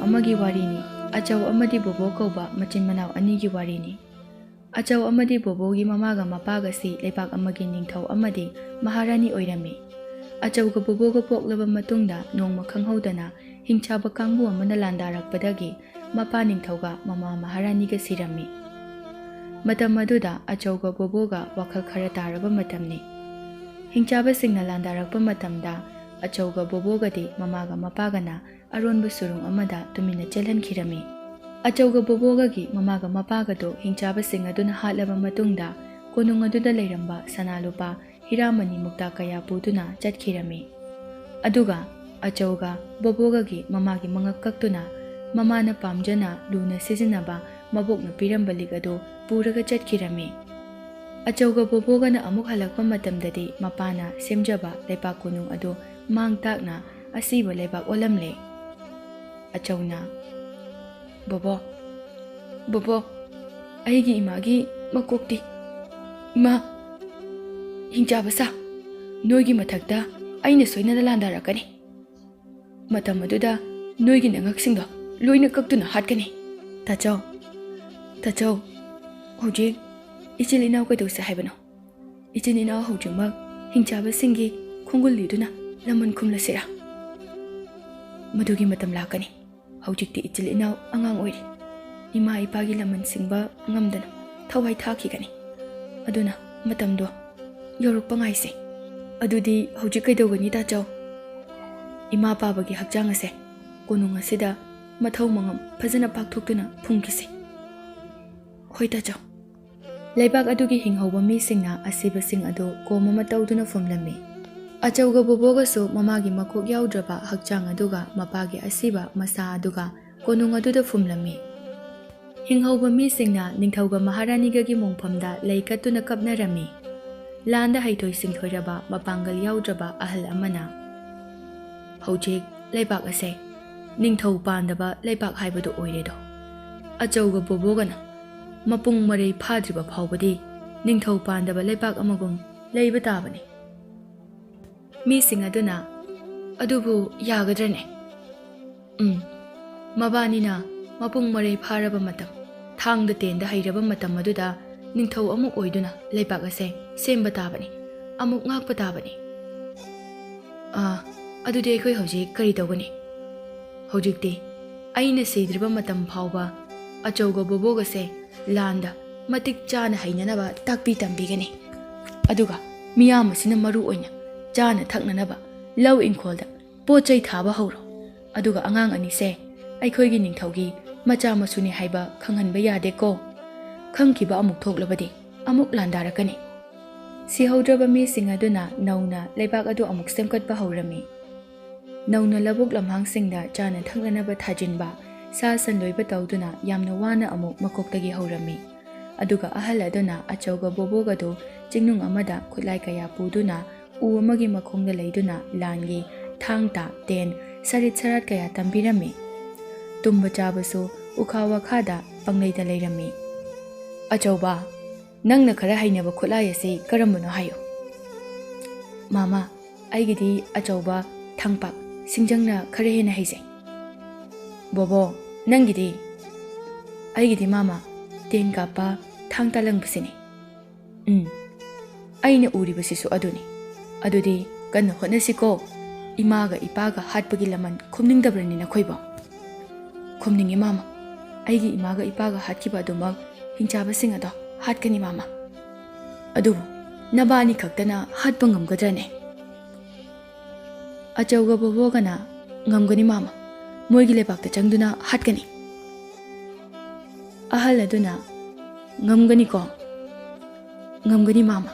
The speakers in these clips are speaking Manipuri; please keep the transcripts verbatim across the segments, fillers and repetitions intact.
ꯑꯃꯒꯤ ꯋꯥꯔꯤꯅꯤ꯫ ꯑꯆꯧ ꯑꯃꯗꯤ ꯕꯣꯕꯣ ꯀꯧꯕ ꯃꯆꯤꯟ ꯃꯅꯥꯎ ꯑꯅꯤꯒꯤ ꯋꯥꯔꯤꯅꯤ꯫ ꯑꯆꯧ ꯑꯃꯗꯤ ꯕꯣꯕꯣꯒꯤ ꯃꯃꯥꯒ ꯃꯄꯥꯒꯁꯤ ꯂꯩꯕꯥꯛ ꯑꯃꯒꯤ ꯅꯤꯡꯊꯧ ꯑꯃꯗꯤ ꯃꯍꯥꯔꯥꯅꯤ ꯑꯣꯏꯔꯝꯃꯤ꯫ ꯑꯆꯧꯒ ꯕꯣꯕꯣꯒ ꯄꯣꯛꯂꯕ ꯃꯇꯨꯡꯗ ꯅꯣꯡꯃ ꯈꯪꯍꯧꯗꯅ ꯍꯤꯡꯆꯥꯕ ꯀꯥꯡꯕꯨ ꯑꯃꯅ ꯂꯥꯟꯗꯥꯔꯛꯄꯗꯒꯤ ꯃꯄꯥ ꯅꯤꯡꯊꯧꯒ ꯃꯃꯥ ꯃꯍꯥꯔꯥꯅꯤꯒ ꯁꯤꯔꯝꯃꯤ꯫ ꯃꯇꯝ ꯑꯗꯨꯗ ꯑꯆꯧꯒ ꯕꯣꯕꯣꯒ ꯋꯥꯈꯜ ꯈꯔ ꯇꯥꯔꯕ ꯃꯇꯝꯅꯤ꯫ ꯍꯤꯡꯆꯥꯕꯁꯤꯡꯅ ꯂꯥꯟꯗꯥꯔꯛꯄ ꯃꯇꯝꯗ ꯑꯆꯧꯒ ꯕꯣꯕꯣꯒꯗꯤ ꯃꯃꯥꯒ ꯃꯄꯥꯒꯅ ꯑꯔꯣꯟꯕ ꯁꯨꯔꯨꯡ ꯑꯃꯗ ꯇꯨꯃꯤꯟꯅ ꯆꯦꯜꯍꯟꯈꯤꯔꯝꯃꯤ꯫ ꯑꯆꯧꯒ ꯕꯣꯕꯣꯒꯒꯤ ꯃꯃꯥꯒ ꯃꯄꯥꯒꯗꯣ ꯍꯤꯡꯆꯥꯕꯁꯤꯡ ꯑꯗꯨꯅ ꯍꯥꯠꯂꯕ ꯃꯇꯨꯡꯗ ꯀꯣꯅꯨꯡ ꯑꯗꯨꯗ ꯂꯩꯔꯝꯕ ꯁꯅꯥ ꯂꯨꯄꯥ ꯍꯤꯔꯥ ꯃꯅꯤ ꯃꯨꯛꯇꯥ ꯀꯌꯥ ꯄꯨꯗꯨꯅ ꯆꯠꯈꯤꯔꯝꯃꯤ꯫ ꯑꯗꯨꯒ ꯑꯆꯧꯒ ꯕꯣꯕꯣꯒꯒꯤ ꯃꯃꯥꯒꯤ ꯃꯉꯛ ꯀꯛꯇꯨꯅ ꯃꯃꯥꯅ ꯄꯥꯝꯖꯅ ꯂꯨꯅ ꯁꯤꯖꯤꯟꯅꯕ ꯃꯕꯣꯛꯅ ꯄꯤꯔꯝꯕ ꯂꯤꯛ ꯑꯗꯨ ꯄꯨꯔꯒ ꯆꯠꯈꯤꯔꯝꯃꯤ꯫ ꯑꯆꯧꯒ ꯕꯣꯕꯣꯒꯅ ꯑꯃꯨꯛ ꯍꯜꯂꯛꯄ ꯃꯇꯝꯗꯗꯤ ꯃꯄꯥꯅ ꯁꯦꯝꯖꯕ ꯂꯩꯄꯥꯛ ꯀꯣꯅꯨꯡ ꯑꯗꯨ ꯃꯥꯡ ꯇꯥꯛꯅ ꯑꯁꯤꯕ ꯂꯩꯕꯥꯛ ꯑꯣꯜꯂꯝꯂꯦ꯫ ꯑꯆꯧꯅ, "ꯕꯣꯕꯣ, ꯕꯣꯕꯣ, ꯑꯩꯒꯤ ꯏꯃꯥꯒꯤ ꯃꯀꯣꯛꯇꯤ, ꯏꯃꯥ, ꯍꯤꯡꯆꯥꯕ ꯁꯥ, ꯅꯣꯏꯒꯤ ꯃꯊꯛꯇ ꯑꯩꯅ ꯁꯣꯏꯗꯅ ꯂꯥꯟꯗꯥꯔꯛꯀꯅꯤ꯫ ꯃꯇꯝ ꯑꯗꯨꯗ ꯅꯣꯏꯒꯤ ꯅꯉꯛꯁꯤꯡꯗꯣ ꯂꯣꯏꯅ ꯀꯛꯇꯨꯅ ꯍꯥꯠꯀꯅꯤ꯫ ꯇꯥꯆꯧ, ꯇꯥꯆꯧ, ꯍꯧꯖꯤꯛ ꯏꯆꯤꯜ ꯏꯅꯥꯎ ꯀꯩꯗꯧꯁꯦ ꯍꯥꯏꯕꯅꯣ? ꯏꯆꯤꯜ ꯏꯅꯥꯎ ꯍꯧꯖꯤꯛꯃꯛ ꯍꯤꯡꯆꯥꯕꯁꯤꯡꯒꯤ ꯈꯣꯡꯒꯨꯜ ꯂꯤꯗꯨꯅ ꯂꯃꯟ ꯈꯨꯝꯂꯁꯤꯔꯥ? ꯃꯗꯨꯒꯤ ꯃꯇꯝ ꯂꯥꯛꯀꯅꯤ꯫ ꯍꯧꯖꯤꯛꯇꯤ ꯏꯆꯤꯜ ꯏꯅꯥꯎ ꯑꯉꯥꯡ ꯑꯣꯏꯔꯤ꯫ ꯏꯃꯥ ꯏꯄꯥꯒꯤ ꯂꯃꯟ ꯁꯤꯡꯕ ꯉꯝꯗꯅ ꯊꯋꯥꯏ ꯊꯥꯈꯤꯒꯅꯤ꯫ ꯑꯗꯨꯅ ꯃꯇꯝꯗꯣ ꯌꯧꯔꯛꯄ ꯉꯥꯏꯁꯦ꯫ ꯑꯗꯨꯗꯤ ꯍꯧꯖꯤꯛ ꯀꯩꯗꯧꯒꯅꯤ, ꯇꯥꯆꯧ? ꯏꯃꯥ ꯄꯥꯕꯒꯤ ꯍꯛꯆꯥꯡ ꯑꯁꯦ ꯀꯣꯅꯨꯡ ꯑꯁꯤꯗ ꯃꯊꯧ ꯃꯉꯝ ꯐꯖꯅ ꯄꯥꯡꯊꯣꯛꯇꯨꯅ ꯐꯨꯝꯈꯤꯁꯦ꯫ ꯍꯣꯏ, ꯇꯥꯆꯧ꯫ ꯂꯩꯕꯥꯛ ꯑꯗꯨꯒꯤ ꯍꯤꯡꯍꯧꯕ ꯃꯤꯁꯤꯡꯅ ꯑꯁꯤꯕꯁꯤꯡ ꯑꯗꯨ ꯀꯣꯝ ꯑꯃ ꯇꯧꯗꯨꯅ ꯐꯨꯝꯂꯝꯃꯤ꯫ ꯑꯆꯧꯒ ꯕꯣꯕꯣꯒꯁꯨ ꯃꯃꯥꯒꯤ ꯃꯀꯣꯛ ꯌꯥꯎꯗ꯭ꯔꯕ ꯍꯛꯆꯥꯡ ꯑꯗꯨꯒ ꯃꯄꯥꯒꯤ ꯑꯁꯤꯕ ꯃꯁꯥ ꯑꯗꯨꯒ ꯀꯣꯅꯨꯡ ꯑꯗꯨꯗ ꯐꯨꯝꯂꯝꯃꯤ꯫ ꯍꯤꯡꯍꯧꯕ ꯃꯤꯁꯤꯡꯅ ꯅꯤꯡꯊꯧꯒ ꯃꯍꯥꯔꯥꯅꯤꯒꯒꯤ ꯃꯣꯡꯐꯝꯗ ꯂꯩ ꯀꯠꯇꯨꯅ ꯀꯞꯅꯔꯝꯃꯤ꯫ ꯂꯥꯟꯗ ꯍꯩꯊꯣꯏ ꯁꯤꯡꯊꯣꯏꯔꯕ, ꯃꯄꯥꯡꯒꯜ ꯌꯥꯎꯗ꯭ꯔꯕ ꯑꯍꯜ ꯑꯃꯅ, "ꯍꯧꯖꯤꯛ ꯂꯩꯕꯥꯛ ꯑꯁꯦ ꯅꯤꯡꯊꯧ ꯄꯥꯟꯗꯕ ꯂꯩꯕꯥꯛ ꯍꯥꯏꯕꯗꯨ ꯑꯣꯏꯔꯦꯗꯣ꯫ ꯑꯆꯧꯒ ꯕꯣꯕꯣꯒꯅ ꯃꯄꯨꯡ ꯃꯔꯩ ꯐꯥꯗ꯭ꯔꯤꯕ ꯐꯥꯎꯕꯗꯤ ꯅꯤꯡꯊꯧ ꯄꯥꯟꯗꯕ ꯂꯩꯕꯥꯛ ꯑꯃꯒꯨꯝ ꯂꯩꯕ ꯇꯥꯕꯅꯤ꯫" ꯃꯤꯁꯤꯡ ꯑꯗꯨꯅ, "ꯑꯗꯨꯕꯨ ꯌꯥꯒꯗ꯭ꯔꯅꯦ?" "ꯎꯝ, ꯃꯕꯥꯅꯤꯅ ꯃꯄꯨꯡ ꯃꯔꯩ ꯐꯥꯔꯕ ꯃꯇꯝ, ꯊꯥꯡꯗ ꯇꯦꯟꯗ ꯍꯩꯔꯕ ꯃꯇꯝ ꯑꯗꯨꯗ ꯅꯤꯡꯊꯧ ꯑꯃꯨꯛ ꯑꯣꯏꯗꯨꯅ ꯂꯩꯕꯥꯛ ꯑꯁꯦ ꯁꯦꯝꯕ ꯇꯥꯕꯅꯤ, ꯑꯃꯨꯛ ꯉꯥꯛꯄ ꯇꯥꯕꯅꯤ꯫ ꯑꯥ, ꯑꯗꯨꯗꯤ ꯑꯩꯈꯣꯏ ꯍꯧꯖꯤꯛ ꯀꯔꯤ ꯇꯧꯒꯅꯤ? ꯍꯧꯖꯤꯛꯇꯤ ꯑꯩꯅ ꯁꯤꯗ꯭ꯔꯤꯕ ꯃꯇꯝ ꯐꯥꯎꯕ ꯑꯆꯧꯒ ꯕꯣꯕꯣꯒꯁꯦ ꯂꯥꯟꯗ ꯃꯇꯤꯛ ꯆꯥꯅ ꯍꯩꯅꯅꯕ ꯇꯥꯛꯄꯤ ꯇꯝꯕꯤꯒꯅꯤ꯫ ꯑꯗꯨꯒ ꯃꯤꯌꯥꯝ ꯑꯁꯤꯅ ꯃꯔꯨ ꯑꯣꯏꯅ ꯆꯥꯅ ꯊꯛꯅꯅꯕ ꯂꯧ ꯏꯪꯈꯣꯜꯗ ꯄꯣꯠ ꯆꯩ ꯊꯥꯕ ꯍꯧꯔꯣ꯫ ꯑꯗꯨꯒ ꯑꯉꯥꯡ ꯑꯅꯤꯁꯦ ꯑꯩꯈꯣꯏꯒꯤ ꯅꯤꯡꯊꯧꯒꯤ ꯃꯆꯥ ꯃꯁꯨꯅꯤ ꯍꯥꯏꯕ ꯈꯪꯍꯟꯕ ꯌꯥꯗꯦꯀꯣ꯫ ꯈꯪꯈꯤꯕ ꯑꯃꯨꯛ ꯊꯣꯛꯂꯕꯗꯤ ꯑꯃꯨꯛ ꯂꯥꯟꯗꯥꯔꯛꯀꯅꯤ꯫ ꯁꯤꯍꯧꯗ꯭ꯔꯕ ꯃꯤꯁꯤꯡ ꯑꯗꯨꯅ ꯅꯧꯅ ꯂꯩꯕꯥꯛ ꯑꯗꯨ ꯑꯃꯨꯛ ꯁꯦꯝꯒꯠꯄ ꯍꯧꯔꯝꯃꯤ꯫ ꯅꯧꯅ ꯂꯧꯕꯨꯛ ꯂꯝꯍꯥꯡꯁꯤꯡꯗ ꯆꯥꯅ ꯊꯛꯅꯅꯕ ꯊꯥꯖꯤꯟꯕ, ꯁꯥ ꯁꯟ ꯂꯣꯏꯕ ꯇꯧꯗꯨꯅ ꯌꯥꯝꯅ ꯋꯥꯅ ꯑꯃꯨꯛ ꯃꯀꯣꯛꯇꯒꯤ ꯍꯧꯔꯝꯃꯤ꯫ ꯑꯗꯨꯒ ꯑꯍꯜ ꯑꯗꯨꯅ ꯑꯆꯧꯒ ꯕꯣꯕꯣꯒꯗꯨ ꯆꯤꯡꯅꯨꯡ ꯑꯃꯗ ꯈꯨꯠꯂꯥꯏ ꯀꯌꯥ ꯄꯨꯗꯨꯅ ꯎ ꯑꯃꯒꯤ ꯃꯈꯣꯡꯗ ꯂꯩꯗꯨꯅ ꯂꯥꯟꯒꯤ ꯊꯥꯡ ꯇꯥ, ꯇꯦꯟ, ꯁꯔꯤꯠ ꯁꯔꯥꯠ ꯀꯌꯥ ꯇꯝꯕꯤꯔꯝꯃꯤ꯫ ꯇꯨꯝꯕ ꯆꯥꯕꯁꯨ ꯎꯈꯥ ꯋꯥꯈꯥꯗ ꯄꯪꯂꯩꯗ ꯂꯩꯔꯝꯃꯤ꯫ "ꯑꯆꯧꯕ, ꯅꯪꯅ ꯈꯔ ꯍꯩꯅꯕ ꯈꯨꯠꯂꯥꯏ ꯑꯁꯤ ꯀꯔꯝꯕꯅꯣ ꯍꯥꯏꯌꯨ꯫" "ꯃꯥꯃꯥ, ꯑꯩꯒꯤꯗꯤ ꯑꯆꯧꯕ ꯊꯥꯡꯄꯥꯛ ꯁꯤꯡꯖꯪꯅ ꯈꯔ ꯍꯦꯟꯅ ꯍꯩꯖꯩ꯫" "ꯕꯣꯕꯣ, ꯅꯪꯒꯤꯗꯤ?" "ꯑꯩꯒꯤꯗꯤ ꯃꯥꯃꯥ, ꯇꯦꯟ ꯀꯥꯞꯄ ꯊꯥꯡ ꯇꯥ ꯂꯪꯕꯁꯤꯅꯤ꯫" "ꯎꯝ, ꯑꯩꯅ ꯎꯔꯤꯕꯁꯤꯁꯨ ꯑꯗꯨꯅꯤ꯫ ꯑꯗꯨꯗꯤ ꯀꯟꯅ ꯍꯣꯠꯅꯁꯤꯀꯣ꯫ ꯏꯃꯥꯒ ꯏꯄꯥꯒ ꯍꯥꯠꯄꯒꯤ ꯂꯃꯟ ꯈꯨꯝꯅꯤꯡꯗꯕ꯭ꯔꯅꯤ ꯅꯈꯣꯏꯕꯣ?" "ꯈꯨꯝꯅꯤꯡꯉꯤ ꯃꯥꯃꯥ꯫ ꯑꯩꯒꯤ ꯏꯃꯥꯒ ꯏꯄꯥꯒ ꯍꯥꯠꯈꯤꯕ ꯑꯗꯨꯃꯛ ꯍꯤꯡꯆꯥꯕꯁꯤꯡ ꯑꯗꯣ ꯍꯥꯠꯀꯅꯤ ꯃꯥꯃꯥ꯫ ꯑꯗꯨꯕꯨ ꯅꯕꯥꯅꯤ ꯈꯛꯇꯅ ꯍꯥꯠꯄ ꯉꯝꯒꯗ꯭ꯔꯅꯦ?" ꯑꯆꯧꯒ ꯕꯣꯕꯣꯒꯅ "ꯉꯝꯒꯅꯤ ꯃꯥꯃꯥ, ꯃꯣꯏꯒꯤ ꯂꯩꯕꯥꯛꯇ ꯆꯪꯗꯨꯅ ꯍꯥꯠꯀꯅꯤ꯫" ꯑꯍꯜ ꯑꯗꯨꯅ "ꯉꯝꯒꯅꯤꯀꯣ?" "ꯉꯝꯒꯅꯤ ꯃꯥꯃꯥ꯫"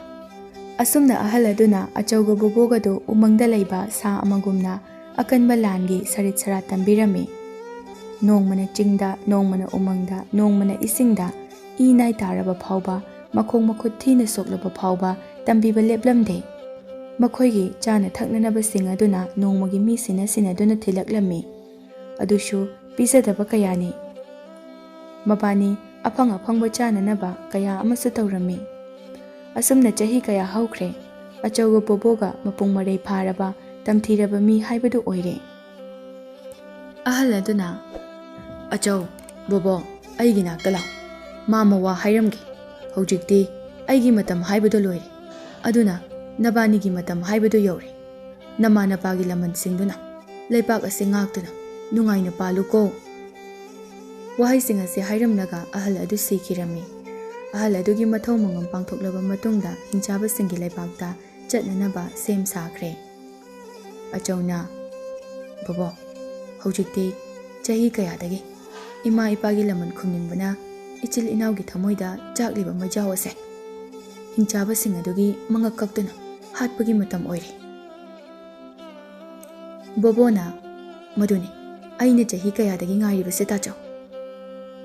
ꯑꯁꯨꯝꯅ ꯑꯍꯜ ꯑꯗꯨꯅ ꯑꯆꯧꯒ ꯕꯣꯕꯣꯒꯗꯨ ꯎꯃꯪꯗ ꯂꯩꯕ ꯁꯥ ꯑꯃꯒꯨꯝꯅ ꯑꯀꯟꯕ ꯂꯥꯟꯒꯤ ꯁꯔꯤꯠ ꯁꯔꯥꯠ ꯇꯝꯕꯤꯔꯝꯃꯤ꯫ ꯅꯣꯡꯃꯅ ꯆꯤꯡꯗ, ꯅꯣꯡꯃꯅ ꯎꯃꯪꯗ, ꯅꯣꯡꯃꯅ ꯏꯁꯤꯡꯗ, ꯏ ꯅꯥꯏ ꯇꯥꯔꯕ ꯐꯥꯎꯕ, ꯃꯈꯣꯡ ꯃꯈꯨꯠ ꯊꯤꯅ ꯁꯣꯛꯂꯕ ꯐꯥꯎꯕ ꯇꯝꯕꯤꯕ ꯂꯦꯞꯂꯝꯗꯦ꯫ ꯃꯈꯣꯏꯒꯤ ꯆꯥꯅ ꯊꯛꯅꯅꯕꯁꯤꯡ ꯑꯗꯨꯅ ꯅꯣꯡꯃꯒꯤ ꯃꯤ ꯁꯤꯟꯅ ꯁꯤꯟꯅꯗꯨꯅ ꯊꯤꯜꯂꯛꯂꯝꯃꯤ꯫ ꯑꯗꯨꯁꯨ ꯄꯤꯖꯗꯕ ꯀꯌꯥꯅꯤ꯫ ꯃꯕꯥꯅꯤ ꯑꯐꯪ ꯑꯐꯪꯕ ꯆꯥꯅꯅꯕ ꯀꯌꯥ ꯑꯃꯁꯨ ꯇꯧꯔꯝꯃꯤ꯫ ꯑꯁꯨꯝꯅ ꯆꯍꯤ ꯀꯌꯥ ꯍꯧꯈ꯭ꯔꯦ꯫ ꯑꯆꯧꯕ ꯕꯣꯕꯣꯒ ꯃꯄꯨꯡ ꯃꯔꯩ ꯐꯥꯔꯕ, ꯇꯝꯊꯤꯔꯕ ꯃꯤ ꯍꯥꯏꯕꯗꯨ ꯑꯣꯏꯔꯦ꯫ ꯑꯍꯜ ꯑꯗꯨꯅ "ꯑꯆꯧ, ꯕꯣꯕꯣ, ꯑꯩꯒꯤ ꯅꯥꯛꯇ ꯂꯥꯛ꯫ ꯃꯥꯃ ꯋꯥ ꯍꯥꯏꯔꯝꯒꯦ꯫ ꯍꯧꯖꯤꯛꯇꯤ ꯑꯩꯒꯤ ꯃꯇꯝ ꯍꯥꯏꯕꯗꯣ ꯂꯣꯏꯔꯦ꯫ ꯑꯗꯨꯅ ꯅꯕꯥꯅꯤꯒꯤ ꯃꯇꯝ ꯍꯥꯏꯕꯗꯣ ꯌꯧꯔꯦ꯫ ꯅꯃꯥ ꯅꯄꯥꯒꯤ ꯂꯃꯟꯁꯤꯡꯗꯨꯅ ꯂꯩꯕꯥꯛ ꯑꯁꯤ ꯉꯥꯛꯇꯨꯅ ꯅꯨꯡꯉꯥꯏꯅ ꯄꯥꯜꯂꯨꯀꯣ"꯫ ꯋꯥꯍꯩꯁꯤꯡ ꯑꯁꯤ ꯍꯥꯏꯔꯝꯂꯒ ꯑꯍꯜ ꯑꯗꯨ ꯁꯤꯈꯤꯔꯝꯃꯤ꯫ ꯑꯍꯜ ꯑꯗꯨꯒꯤ ꯃꯊꯧ ꯃꯉꯝ ꯄꯥꯡꯊꯣꯛꯂꯕ ꯃꯇꯨꯡꯗ ꯍꯤꯡꯆꯥꯕꯁꯤꯡꯒꯤ ꯂꯩꯕꯥꯛꯇ ꯆꯠꯅꯅꯕ ꯁꯦꯝ ꯁꯥꯈ꯭ꯔꯦ꯫ ꯑꯆꯧꯅ, "ꯕꯣꯕꯣ, ꯍꯧꯖꯤꯛꯇꯤ ꯆꯍꯤ ꯀꯌꯥꯗꯒꯤ ꯏꯃꯥ ꯏꯄꯥꯒꯤ ꯂꯃꯟ ꯈꯨꯝꯅꯤꯡꯕꯅ ꯏꯆꯤꯜ ꯏꯅꯥꯎꯒꯤ ꯊꯃꯣꯏꯗ ꯆꯥꯛꯂꯤꯕ ꯃꯩꯖꯥꯎ ꯑꯁꯦ ꯍꯤꯡꯆꯥꯕꯁꯤꯡ ꯑꯗꯨꯒꯤ ꯃꯉꯛ ꯀꯛꯇꯨꯅ ꯍꯥꯠꯄꯒꯤ ꯃꯇꯝ ꯑꯣꯏꯔꯦ"꯫ ꯕꯣꯕꯣꯅ, "ꯃꯗꯨꯅꯤ ꯑꯩꯅ ꯆꯍꯤ ꯀꯌꯥꯗꯒꯤ ꯉꯥꯏꯔꯤꯕꯁꯦ, ꯇꯥꯆꯧ꯫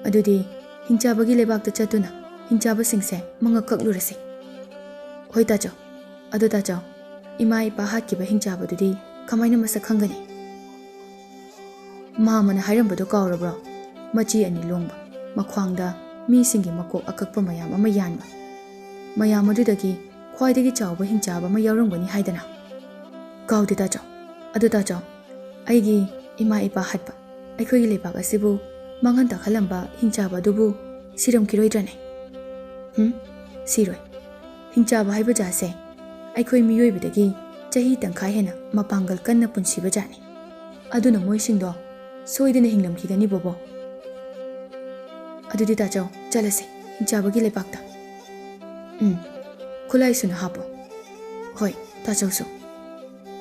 ꯑꯗꯨꯗꯤ ꯍꯤꯡꯆꯥꯕꯒꯤ ꯂꯩꯕꯥꯛꯇ ꯆꯠꯇꯨꯅ ꯍꯤꯡꯆꯥꯕꯁꯤꯡꯁꯦ ꯃꯉꯛ ꯀꯛꯂꯨꯔꯁꯤ"꯫ "ꯍꯣꯏ ꯇꯥꯆꯧ꯫ ꯑꯗꯣ ꯇꯥꯆꯧ, ꯏꯃꯥ ꯏꯄꯥ ꯍꯥꯠꯈꯤꯕ ꯍꯤꯡꯆꯥꯕꯗꯨꯗꯤ ꯀꯃꯥꯏꯅ ꯃꯁꯛ ꯈꯪꯒꯅꯤ?" "ꯃꯥꯃꯅ ꯍꯥꯏꯔꯝꯕꯗꯣ ꯀꯥꯎꯔꯕ꯭ꯔꯣ? ꯃꯆꯤ ꯑꯅꯤ ꯂꯣꯡꯕ, ꯃꯈ꯭ꯋꯥꯡꯗ ꯃꯤꯁꯤꯡꯒꯤ ꯃꯀꯣꯛ ꯑꯀꯛꯄ ꯃꯌꯥꯝ ꯑꯃ ꯌꯥꯟꯕ, ꯃꯌꯥꯝ ꯑꯗꯨꯗꯒꯤ ꯈ꯭ꯋꯥꯏꯗꯒꯤ ꯆꯥꯎꯕ ꯍꯤꯡꯆꯥꯕ ꯑꯃ ꯌꯥꯎꯔꯝꯒꯅꯤ ꯍꯥꯏꯗꯅ"꯫ "ꯀꯥꯎꯗꯦ ꯇꯥꯆꯧ꯫ ꯑꯗꯨ ꯇꯥꯆꯧ, ꯑꯩꯒꯤ ꯏꯃꯥ ꯏꯄꯥ ꯍꯥꯠꯄ, ꯑꯩꯈꯣꯏꯒꯤ ꯂꯩꯕꯥꯛ ꯑꯁꯤꯕꯨ ꯃꯥꯡꯍꯟ ꯇꯥꯛꯍꯜꯂꯝꯕ ꯍꯤꯡꯆꯥꯕ ꯑꯗꯨꯕꯨ ꯁꯤꯔꯝꯈꯤꯔꯣꯏꯗ꯭ꯔꯅꯦ?" "ꯍꯨꯝ, ꯁꯤꯔꯣꯏ꯫ ꯍꯤꯡꯆꯥꯕ ꯍꯥꯏꯕ ꯖꯥꯠꯁꯦ ꯑꯩꯈꯣꯏ ꯃꯤꯑꯣꯏꯕꯗꯒꯤ ꯆꯍꯤ ꯇꯪꯈꯥꯏ ꯍꯦꯟꯅ ꯃꯄꯥꯡꯒꯜ ꯀꯟꯅ ꯄꯨꯟꯁꯤꯕ ꯖꯥꯠꯅꯤ꯫ ꯑꯗꯨꯅ ꯃꯣꯏꯁꯤꯡꯗꯣ ꯁꯣꯏꯗꯅ ꯍꯤꯡꯂꯝꯈꯤꯒꯅꯤ, ꯕꯣꯕꯣ꯫ ꯑꯗꯨꯗꯤ ꯇꯥꯆꯧ, ꯆꯠꯂꯁꯤ ꯍꯤꯡꯆꯥꯕꯒꯤ ꯂꯩꯕꯥꯛꯇ꯫ ꯎꯝ, ꯈꯨꯠꯂꯥꯏꯁꯨꯅ ꯍꯥꯞꯄꯣ꯫ ꯍꯣꯏ, ꯇꯥꯆꯧꯁꯨ"꯫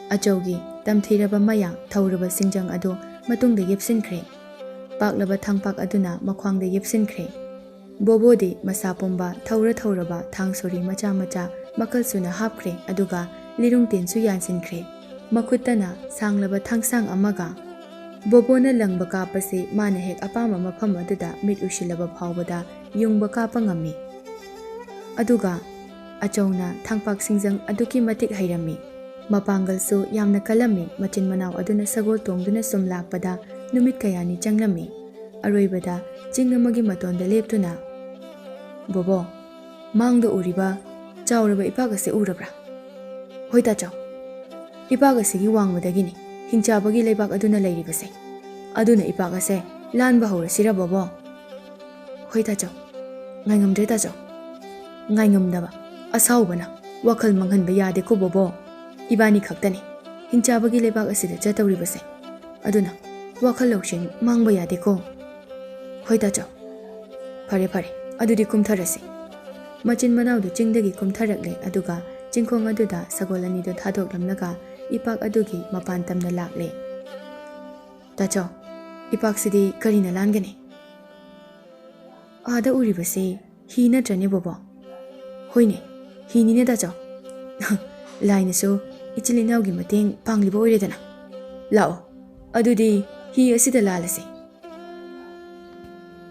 ꯑꯆꯧꯒꯤ ꯇꯝꯊꯤꯔꯕ ꯃꯌꯥ ꯊꯧꯔꯕ ꯁꯤꯡꯖꯪ ꯑꯗꯨ ꯃꯇꯨꯡꯗ ꯌꯦꯞꯁꯤꯟꯈ꯭ꯔꯦ꯫ ꯄꯥꯛꯂꯕ ꯊꯥꯡꯄꯥꯛ ꯑꯗꯨꯅ ꯃꯈ꯭ꯋꯥꯡꯗ ꯌꯦꯞꯁꯤꯟꯈ꯭ꯔꯦ꯫ ꯕꯣꯕꯣꯗꯤ ꯃꯁꯥ ꯄꯨꯝꯕ ꯊꯧꯔ ꯊꯧꯔꯕ ꯊꯥꯡ ꯁꯣꯔꯤ ꯃꯆꯥ ꯃꯆꯥ ꯃꯈꯜ ꯁꯨꯅ ꯍꯥꯞꯈ꯭ꯔꯦ, ꯑꯗꯨꯒ ꯂꯤꯔꯨꯡ ꯇꯦꯟꯁꯨ ꯌꯥꯟꯁꯤꯟꯈ꯭ꯔꯦ꯫ ꯃꯈꯨꯠꯇꯅ ꯁꯥꯡꯂꯕ ꯊꯥꯡꯁꯥꯡ ꯑꯃꯒ꯫ ꯕꯣꯕꯣꯅ ꯂꯪꯕ ꯀꯥꯞꯄꯁꯤ ꯃꯥꯅ ꯍꯦꯛ ꯑꯄꯥꯝꯕ ꯃꯐꯝ ꯑꯗꯨꯗ ꯃꯤꯠ ꯎꯏꯁꯤꯜꯂꯕ ꯐꯥꯎꯕꯗ ꯌꯨꯡꯕ ꯀꯥꯞꯄ ꯉꯝꯃꯤ꯫ ꯑꯗꯨꯒ ꯑꯆꯧꯅ ꯊꯥꯡꯄꯥꯛ ꯁꯤꯡꯖꯪ ꯑꯗꯨꯛꯀꯤ ꯃꯇꯤꯛ ꯍꯩꯔꯝꯃꯤ꯫ ꯃꯄꯥꯡꯒꯜꯁꯨ ꯌꯥꯝꯅ ꯀꯜꯂꯝꯃꯤ꯫ ꯃꯆꯤꯟ ꯃꯅꯥꯎ ꯑꯗꯨꯅ ꯁꯒꯣꯜ ꯇꯣꯡꯗꯨꯅ ꯁꯨꯝ ꯂꯥꯛꯄꯗ ꯅꯨꯃꯤꯠ ꯀꯌꯥꯅꯤ ꯆꯪꯂꯝꯃꯤ꯫ ꯑꯔꯣꯏꯕꯗ ꯆꯤꯡ ꯑꯃꯒꯤ ꯃꯇꯣꯟꯗ ꯂꯦꯞꯇꯨꯅ, "ꯕꯣꯕꯣ, ꯃꯥꯡꯗ ꯎꯔꯤꯕ ꯆꯥꯎꯔꯕ ꯏꯄꯥꯛ ꯑꯁꯤ ꯎꯔꯕ꯭ꯔꯥ?" "ꯍꯣꯏ ꯇꯥꯆꯧ, ꯏꯄꯥꯛ ꯑꯁꯤꯒꯤ ꯋꯥꯡꯃꯗꯒꯤꯅꯤ ꯍꯤꯡꯆꯥꯕꯒꯤ ꯂꯩꯕꯥꯛ ꯑꯗꯨꯅ ꯂꯩꯔꯤꯕꯁꯦ꯫ ꯑꯗꯨꯅ ꯏꯄꯥꯛ ꯑꯁꯦ ꯂꯥꯟꯕ ꯍꯧꯔꯁꯤꯔ, ꯕꯣꯕꯣ? ꯍꯣꯏ, ꯇꯥꯆꯧ꯫ ꯉꯥꯏꯉꯝꯗ꯭ꯔꯦ, ꯇꯥꯆꯧ꯫ ꯉꯥꯏꯉꯝꯗꯕ, ꯑꯁꯥꯎꯕꯅ ꯋꯥꯈꯜ ꯃꯥꯡꯍꯟꯕ ꯌꯥꯗꯦꯀꯣ, ꯕꯣꯕꯣ꯫ ꯏꯕꯥꯅꯤ ꯈꯛꯇꯅꯤ ꯍꯤꯡꯆꯥꯕꯒꯤ ꯂꯩꯕꯥꯛ ꯑꯁꯤꯗ ꯆꯠꯇꯧꯔꯤꯕꯁꯦ꯫ ꯑꯗꯨꯅ ꯋꯥꯈꯜ ꯂꯧꯁꯤꯡ ꯃꯥꯡꯕ ꯌꯥꯗꯦꯀꯣ꯫ ꯍꯣꯏ, ꯇꯥꯆꯧ꯫ ꯐꯔꯦ, ꯐꯔꯦ꯫ ꯑꯗꯨꯗꯤ ꯀꯨꯝꯊꯔꯁꯤ꯫ ꯃꯆꯤꯟ ꯃꯅꯥꯎꯗꯨ ꯆꯤꯡꯗꯒꯤ ꯀꯨꯝꯊꯔꯛꯂꯦ, ꯑꯗꯨꯒ ꯆꯤꯡꯈꯣꯡ ꯑꯗꯨꯗ ꯁꯒꯣꯜ ꯑꯅꯤꯗꯨ ꯊꯥꯗꯣꯛꯂꯝꯂꯒ ꯏꯄꯥꯛ ꯑꯗꯨꯒꯤ ꯃꯄꯥꯟ ꯇꯝꯅ ꯂꯥꯛꯂꯦ꯫ ꯇꯥꯆꯧ, ꯏꯄꯥꯛꯁꯤꯗꯤ ꯀꯔꯤꯅ ꯂꯥꯟꯒꯅꯤ? ꯑꯥꯗ ꯎꯔꯤꯕꯁꯤ ꯍꯤ ꯅꯠꯇ꯭ꯔꯅꯦ, ꯕꯣꯕꯣ? ꯍꯣꯏꯅꯦ, ꯍꯤꯅꯤꯅꯦ, ꯇꯥꯆꯧ꯫ ꯂꯥꯏꯅꯁꯨ ꯏꯆꯤꯜ ꯏꯅꯥꯎꯒꯤ ꯃꯇꯦꯡ ꯄꯥꯡꯂꯤꯕ ꯑꯣꯏꯔꯦꯗꯅ꯫ ꯂꯥꯛꯑꯣ, ꯑꯗꯨꯗꯤ ꯍꯤ ꯑꯁꯤꯗ ꯂꯥꯜꯂꯁꯤ꯫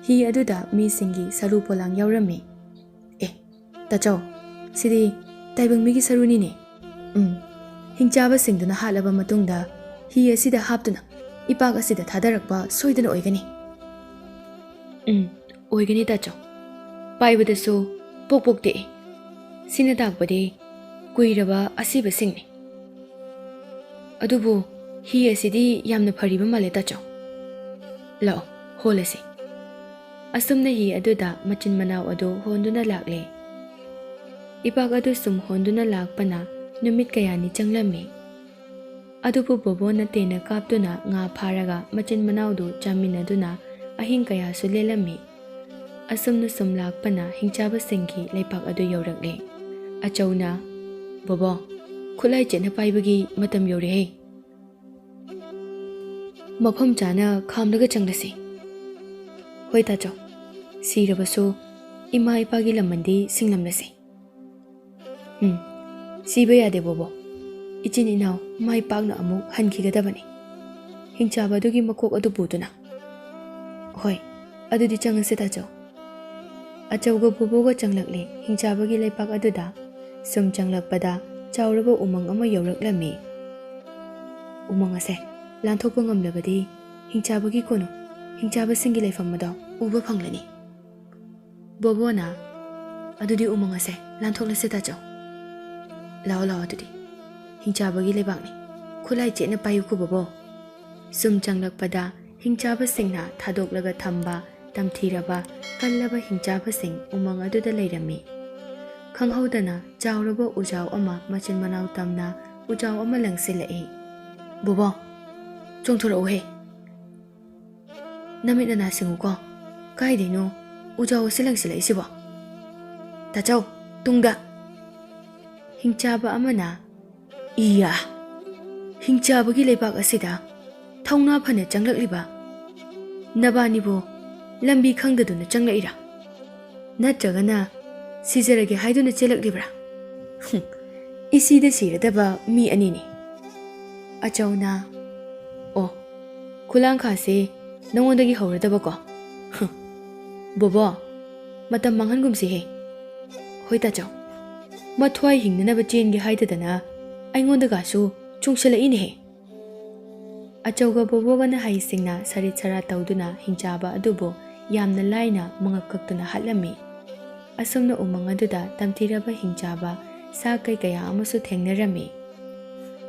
ꯍꯤ ꯑꯗꯨꯗ ꯃꯤꯁꯤꯡꯒꯤ ꯁꯔꯨ ꯄꯣꯂꯥꯡ ꯌꯥꯎꯔꯝꯃꯤ꯫ ꯑꯦ, ꯇꯥꯆꯧ, ꯁꯤꯗꯤ ꯇꯥꯏꯕꯪ ꯃꯤꯒꯤ ꯁꯔꯨꯅꯤꯅꯦ꯫ ꯎꯝ, ꯍꯤꯡꯆꯥꯕꯁꯤꯡꯗꯨꯅ ꯍꯥꯠꯂꯕ ꯃꯇꯨꯡꯗ ꯍꯤ ꯑꯁꯤꯗ ꯍꯥꯞꯇꯨꯅ ꯏꯄꯥꯛ ꯑꯁꯤꯗ ꯊꯥꯗꯔꯛꯄ ꯁꯣꯏꯗꯅ ꯑꯣꯏꯒꯅꯤ꯫ ꯎꯝ, ꯑꯣꯏꯒꯅꯤ, ꯇꯥꯆꯧ꯫ ꯄꯥꯏꯕꯗꯁꯨ ꯄꯣꯛ ꯄꯣꯛ ꯇꯦꯛꯏ꯫ ꯁꯤꯅ ꯇꯥꯛꯄꯗꯤ ꯀꯨꯏꯔꯕ ꯑꯁꯤꯕꯁꯤꯡꯅꯤ꯫ ꯑꯗꯨꯕꯨ ꯍꯤ ꯑꯁꯤꯗꯤ ꯌꯥꯝꯅ ꯐꯔꯤꯕ ꯃꯥꯜꯂꯦ, ꯇꯥꯆꯧ꯫ ꯂꯥꯛꯑꯣ, ꯍꯣꯜꯂꯁꯤ꯫ ꯑꯁꯨꯝꯅ ꯍꯤ ꯑꯗꯨꯗ ꯃꯆꯤꯟ ꯃꯅꯥꯎ ꯑꯗꯨ ꯍꯣꯟꯗꯨꯅ ꯂꯥꯛꯂꯦ꯫ ꯏꯄꯥꯛ ꯑꯗꯨ ꯁꯨꯝ ꯍꯣꯟꯗꯨꯅ ꯂꯥꯛꯄꯅ ꯅꯨꯃꯤꯠ ꯀꯌꯥꯅꯤ ꯆꯪꯂꯝꯃꯤ꯫ ꯑꯗꯨꯕꯨ ꯕꯣꯕꯣꯅ ꯇꯦꯟꯅ ꯀꯥꯞꯇꯨꯅ ꯉꯥ ꯐꯥꯔꯒ ꯃꯆꯤꯟ ꯃꯅꯥꯎꯗꯨ ꯆꯥꯃꯤꯟꯅꯗꯨꯅ ꯑꯍꯤꯡ ꯀꯌꯥꯁꯨ ꯂꯦꯜꯂꯝꯃꯤ꯫ ꯑꯁꯨꯝꯅ ꯁꯨꯝ ꯂꯥꯛꯄꯅ ꯍꯤꯡꯆꯥꯕꯁꯤꯡꯒꯤ ꯂꯩꯄꯥꯛ ꯑꯗꯨ ꯌꯧꯔꯛꯂꯦ꯫ ꯑꯆꯧꯅ, "ꯕꯣꯕꯣ, ꯈꯨꯠꯂꯥꯏ ꯆꯦꯠꯅ ꯄꯥꯏꯕꯒꯤ ꯃꯇꯝ ꯌꯧꯔꯦꯍꯦ꯫ ꯃꯐꯝ ꯆꯥꯅ ꯈꯥꯝꯂꯒ ꯆꯪꯂꯁꯤ꯫" "ꯍꯣꯏ, ꯇꯥꯆꯧ꯫ ꯁꯤꯔꯕꯁꯨ ꯏꯃꯥ ꯏꯄꯥꯒꯤ ꯂꯃꯟꯗꯤ ꯁꯤꯡꯂꯝꯂꯁꯤ꯫" "ꯎꯝ, ꯁꯤꯕ ꯌꯥꯗꯦ, ꯕꯣꯕꯣ꯫ ꯏꯆꯤꯟ ꯏꯅꯥꯎ ꯃꯥꯏ ꯄꯥꯛꯅ ꯑꯃꯨꯛ ꯍꯟꯈꯤꯒꯗꯕꯅꯤ꯫ ꯍꯤꯡꯆꯥꯕ ꯑꯗꯨꯒꯤ ꯃꯀꯣꯛ ꯑꯗꯨ ꯄꯨꯗꯨꯅ꯫" "ꯍꯣꯏ, ꯑꯗꯨꯗꯤ ꯆꯪꯉꯁꯦ, ꯇꯥꯆꯧ꯫" ꯑꯆꯧꯒ ꯕꯣꯕꯣꯒ ꯆꯪꯂꯛꯂꯦ ꯍꯤꯡꯆꯥꯕꯒꯤ ꯂꯩꯄꯥꯛ ꯑꯗꯨꯗ꯫ ꯁꯨꯝ ꯆꯪꯂꯛꯄꯗ ꯆꯥꯎꯔꯕ ꯎꯃꯪ ꯑꯃ ꯌꯧꯔꯛꯂꯝꯃꯤ꯫ "ꯎꯃꯪ ꯑꯁꯦ ꯂꯥꯟꯊꯣꯛꯄ ꯉꯝꯂꯕꯗꯤ ꯍꯤꯡꯆꯥꯕꯒꯤ ꯀꯣꯅꯨꯡ, ꯍꯤꯡꯆꯥꯕꯁꯤꯡꯒꯤ ꯂꯩꯐꯝ ꯑꯗꯣ ꯎꯕ ꯐꯪꯂꯅꯤ꯫" ꯕꯣꯕꯣꯅ, "ꯑꯗꯨꯗꯤ ꯎꯃꯪ ꯑꯁꯦ ꯂꯥꯟꯊꯣꯛꯂꯁꯦ, ꯇꯥꯆꯧ꯫" "ꯂꯥꯛꯑꯣ, ꯂꯥꯛꯑꯣ, ꯑꯗꯨꯗꯤ ꯍꯤꯡꯆꯥꯕꯒꯤ ꯂꯩꯕꯥꯛꯅꯤ꯫ ꯈꯨꯠꯂꯥꯏ ꯆꯦꯠꯅ ꯄꯥꯏꯌꯨꯀꯣ, ꯕꯣꯕꯣ꯫" ꯁꯨꯝ ꯆꯪꯂꯛꯄꯗ ꯍꯤꯡꯆꯥꯕꯁꯤꯡꯅ ꯊꯥꯗꯣꯛꯂꯒ ꯊꯝꯕ ꯇꯝꯊꯤꯔꯕ ꯀꯜꯂꯕ ꯍꯤꯡꯆꯥꯕꯁꯤꯡ ꯎꯃꯪ ꯑꯗꯨꯗ ꯂꯩꯔꯝꯃꯤ꯫ ꯈꯪꯍꯧꯗꯅ ꯆꯥꯎꯔꯕ ꯎꯖꯥꯎ ꯑꯃ ꯃꯆꯤꯟ ꯃꯅꯥꯎ ꯇꯝꯅ ꯎꯖꯥꯎ ꯑꯃ ꯂꯪꯁꯤꯜꯂꯛꯏ꯫ "ꯕꯣꯕꯣ, ꯆꯣꯡꯊꯣꯔꯛꯎꯍꯦ꯫ ꯅꯃꯤꯠ ꯅꯅꯥ ꯁꯤꯡꯉꯨꯀꯣ꯫ ꯀꯥꯏꯗꯩꯅꯣ ꯎꯖꯥꯎ ꯑꯁꯤ ꯂꯪꯁꯤꯜꯂꯛꯏꯁꯤꯕꯣ? ꯇꯥꯆꯧ, ꯇꯨꯡꯗ!" ꯍꯤꯡꯆꯥꯕ ꯑꯃꯅ, "ꯏꯌꯥ! ꯍꯤꯡꯆꯥꯕꯒꯤ ꯂꯩꯕꯥꯛ ꯑꯁꯤꯗ ꯊꯧꯅꯥ ꯐꯅ ꯆꯪꯂꯛꯂꯤꯕ ꯅꯕꯥꯅꯤꯕꯨ ꯂꯝꯕꯤ ꯈꯪꯗꯗꯨꯅ ꯆꯪꯂꯛꯏꯔꯥ? ꯅꯠꯇ꯭ꯔꯒꯅ ꯁꯤꯖꯔꯒꯦ ꯍꯥꯏꯗꯨꯅ ꯆꯦꯜꯂꯛꯂꯤꯕ꯭ꯔꯥ? ꯍꯨꯝ, ꯏꯁꯤꯗ ꯁꯤꯔꯗꯕ ꯃꯤ ꯑꯅꯤꯅꯤ꯫" ꯑꯆꯧꯅ, "ꯑꯣ, ꯈꯨꯂꯥꯡꯈꯥꯁꯦ ꯅꯉꯣꯟꯗꯒꯤ ꯍꯧꯔꯗꯕꯀꯣ? ꯍꯨꯝ, ꯕꯣꯕꯣ, ꯃꯇꯝ ꯃꯥꯡꯍꯟꯒꯨꯝꯁꯤꯍꯦ꯫" "ꯍꯣꯏ ꯇꯥꯆꯧ, ꯃꯊ꯭ꯋꯥꯏ ꯍꯤꯡꯅꯅꯕ ꯆꯦꯟꯒꯦ ꯍꯥꯏꯗꯗꯅ ꯑꯩꯉꯣꯟꯗꯒꯁꯨ ꯆꯣꯡꯁꯤꯜꯂꯛꯏꯅꯦꯍꯦ꯫" ꯑꯆꯧꯒ ꯕꯣꯕꯣꯒꯅ ꯍꯩꯁꯤꯡꯅ ꯁꯔꯤꯠ ꯁꯔꯥ ꯇꯧꯗꯨꯅ ꯍꯤꯡꯆꯥꯕ ꯑꯗꯨꯕꯨ ꯌꯥꯝꯅ ꯂꯥꯏꯅ ꯃꯉꯛ ꯀꯛꯇꯨꯅ ꯍꯥꯠꯂꯝꯃꯤ꯫ ꯑꯁꯨꯝꯅ ꯎꯃꯪ ꯑꯗꯨꯗ ꯇꯝꯊꯤꯔꯕ ꯍꯤꯡꯆꯥꯕ ꯁꯥ ꯀꯩ ꯀꯌꯥ ꯑꯃꯁꯨ ꯊꯦꯡꯅꯔꯝꯃꯤ꯫